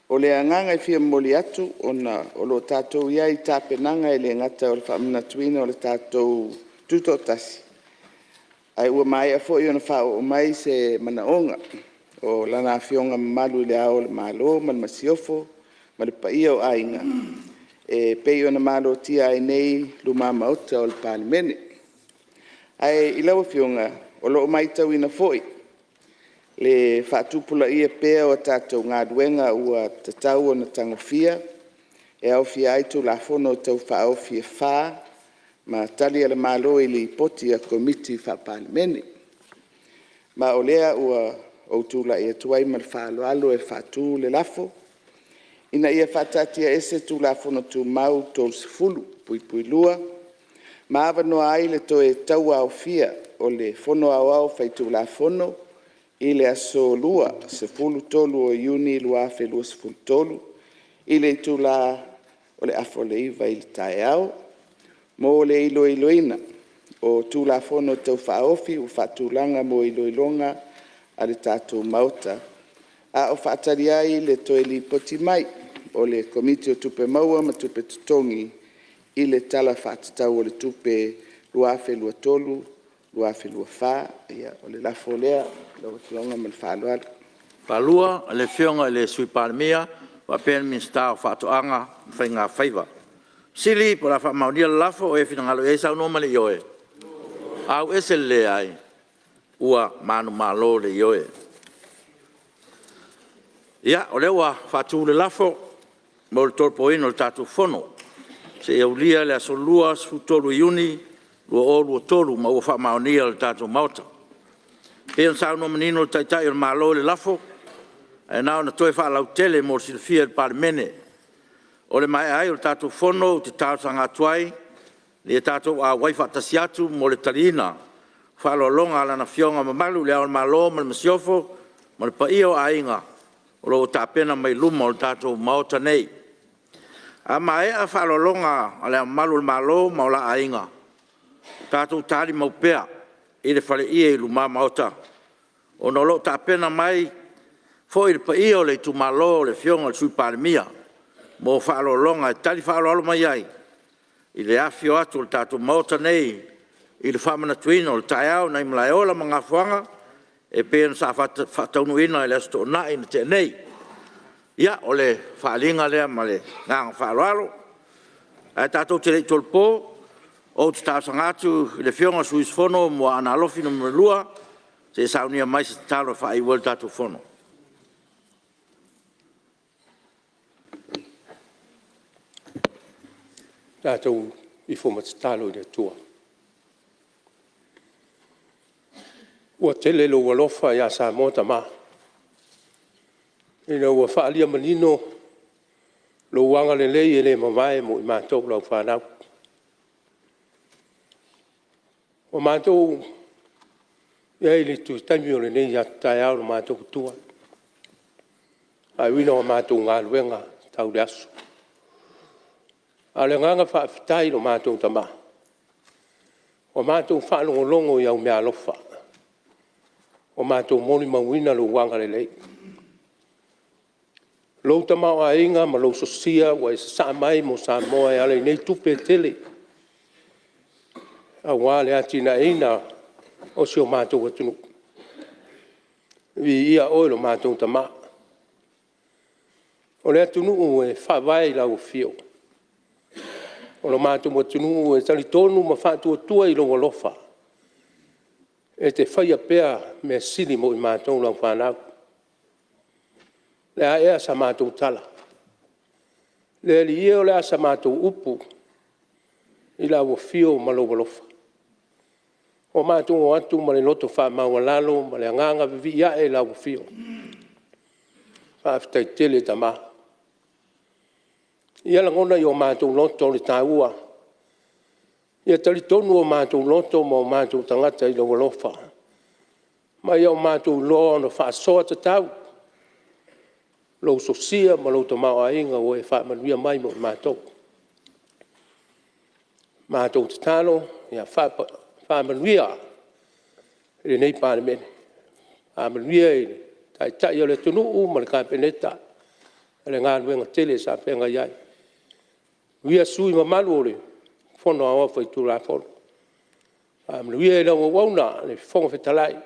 O le agaga e fia momoli atu ona o lo o tatou i ai i tapenaga, e le gata o le faamanatuina o le tatou Tutoatasi, ae ua maea foi ona faaoo mai se manaoga o Lana Afioga Mamalu i Le Ao o le Malo ma le Masiofo ma le paia o Aiga, e pei ona malotia ai nei luma Maota o le Palemene. Ae i lau Afioga, o lo o matauina foi le faatupulaia pea o a tatou galuega ua tatau ona tagofia, e aofia ai Tulafono Tau Faaofi e 4 ma Tali a le Malo i Lipoti a Komiti Faa-Palemene. Ma o lea ua ou tulai atu ai ma le faaaloalo e faatu le lafo, Ina ia faataatiaese Tulafono Tumau 30(2) ma avanoa ai le toe tauaofia o le Fono Aoao Faitulafono i le aso Lua, 13 o Iuni 2023 i le itula e 8:30 i le taeao mo le iloiloina o Tulafono Tau Faaofi ua faatulaga mo iloiloga a le tatou Maota, a o faatali ai le toe lipoti mai o le Komiti o Tupe Maua ma Tupe Totogi i le Tala Faatatau o le Tupe 2023/2024. O le lafo lea lau Afioga ma le faaaloalo. Tulai mai lau Afioga i le Palemia. Ia, o lea ua faatu le lafo mo le tolopoina o le tatou Fono seia aulia le aso Lua, 13 o Iuni 2023 ma ua faamaonia e le tatou Maota. E pei ona saunoa manino le Taitai o le Malo i le lafo, ae na ona toe faalautele mo le silafia e le Palemene. O le maea ai o le tatou Fono ou te talosaga atu ai, ina ia tatou auai faatasi atu mo le taliina o faaaloaloga a Lana Afioga Mamalu i Le Ao o le Malo ma le Masiofo ma le paia o Aiga, o lo o tapena mai i luma o le tatou Maota nei. A maea faaaloaloga a Le Ao Mamalu o le Malo ma o la aiga, tatou talimau pea i le faleie i luma-Maota, ona o lo o tapena mai foi le paia o le Itumalo o le Afioga i le Sui Palemia mo faaaloaloga e tali faaaloalo mai ai i le afifio atu o le tatou Maota nei i le faamanatuina o le Taeao nai Malaeola ma Gafoaga e pei ona sa faataunuuina i le Aso Toonai na tea nei. Ia, o le faaaliga lea ma le agaga faaaloalo. Ae tatou te le i tolopo, ou te talosaga atu i le Afioga i le sui usufono mo Aana Alofi 2 se i saunia mai se tatalo e faaiu ai le tatou Fono. Tatou ifo ma tatalo i le Atua. Ua tele lou alofa ia Samoa tama, ina ua faaalia manino lou agalelei e le mavae mo i matou lau fanau. Ua matou i ai i le taimi o lenei taeao i lo matou matua, faaiuina o a matou galuega tau le aso. A o le agaga faafetai i lo matou tama, ua matou faalogologo i au meaalofa, ua matou molimauina lou agalelei, lou tamaoaiga ma lou sosia ua e sasaa mai mo Samoa e ala i nei tupe e tele aua le atinaeina o si o matou atunuu. Viia oe lo matou Tama. O le atunuu e faavae i lau afio, o lo matou atunuu e talitonu ma faatuatua i lou alofa e te faia pea mea sili mo i matou lau fanau. O le a ea sa matou tala? Le Alii e, o le a sa matou upu i lau afio ma lou alofa? Ua matou o atu ma le loto faamaualalo ma le agaga vivii ae i lau afio. Faafetai tele tama. Ia lagona i o matou loto le taua, ia talitonu o matou loto ma o matou tagata i lou alofa ma ia o matou iloa ona faasoa tatau lou sosia ma lou tamaoaiga ua e faamanuia mai mo i matou. Matou tatalo ia faamanuia i lenei Palemene, faamanuia i le Taitai o le atunuu ma le Kapeneta ma le galuega tele sa feagai ai. Manuia sui usufono mamalu o le Fono Aoao Faitulafono, faamanuia i lau auauna le Fofoga Fetalai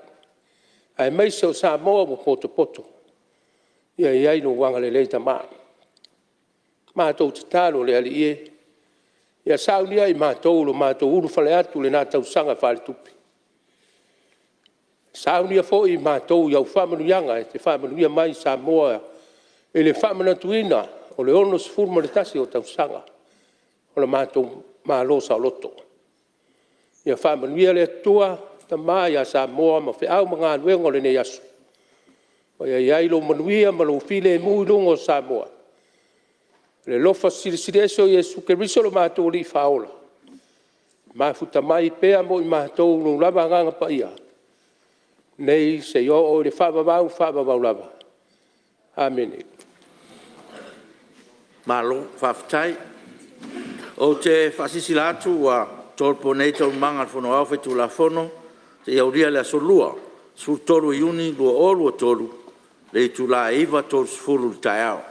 aemaise o Samoa ua potopoto, ia i ai lou agalelei Tama. Matou tatalo le Alii e, ia saunia e i matou lo matou ulufale atu i lena tausaga faaletupe, saunia foi i matou i au faamanuiaga e te faamanuia mai i Samoa i le faamanatuina o le 61 o tausaga o le matou Malo Saoloto. Ia faamanuia le Atua Tama ia Samoa ma feau ma galuega o lenei aso, ma ia i ai lou manuia ma lou filemu i luga o Samoa. I le alofa Silisili Ese o Iesu Keriso lo matou Alii Faaola, mafuta mai pea mo i matou lou lava Agaga Paia, nei seia oo i le faavavau faavavau lava. Amene. Malo faafetai. Ou te faasilasila atu ua tolopo nei Taualumaga a le Fono Aoao Faitulafono seia aulia le Aso Lua, 13 o Iuni 2023 i le itula e 9:30 i le taeao.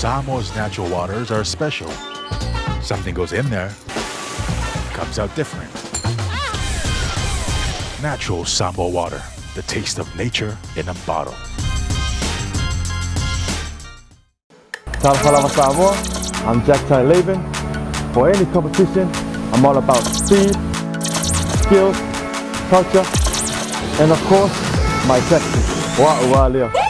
Samoa's natural waters are special. Something goes in there, comes out different. Natural Samoa water, the taste of nature in a bottle. Talofa lava Samoa, I'm Jack Tai Laban. For any competition, I'm all about speed, skills, culture, and of course, my tactics. Wa ua leo.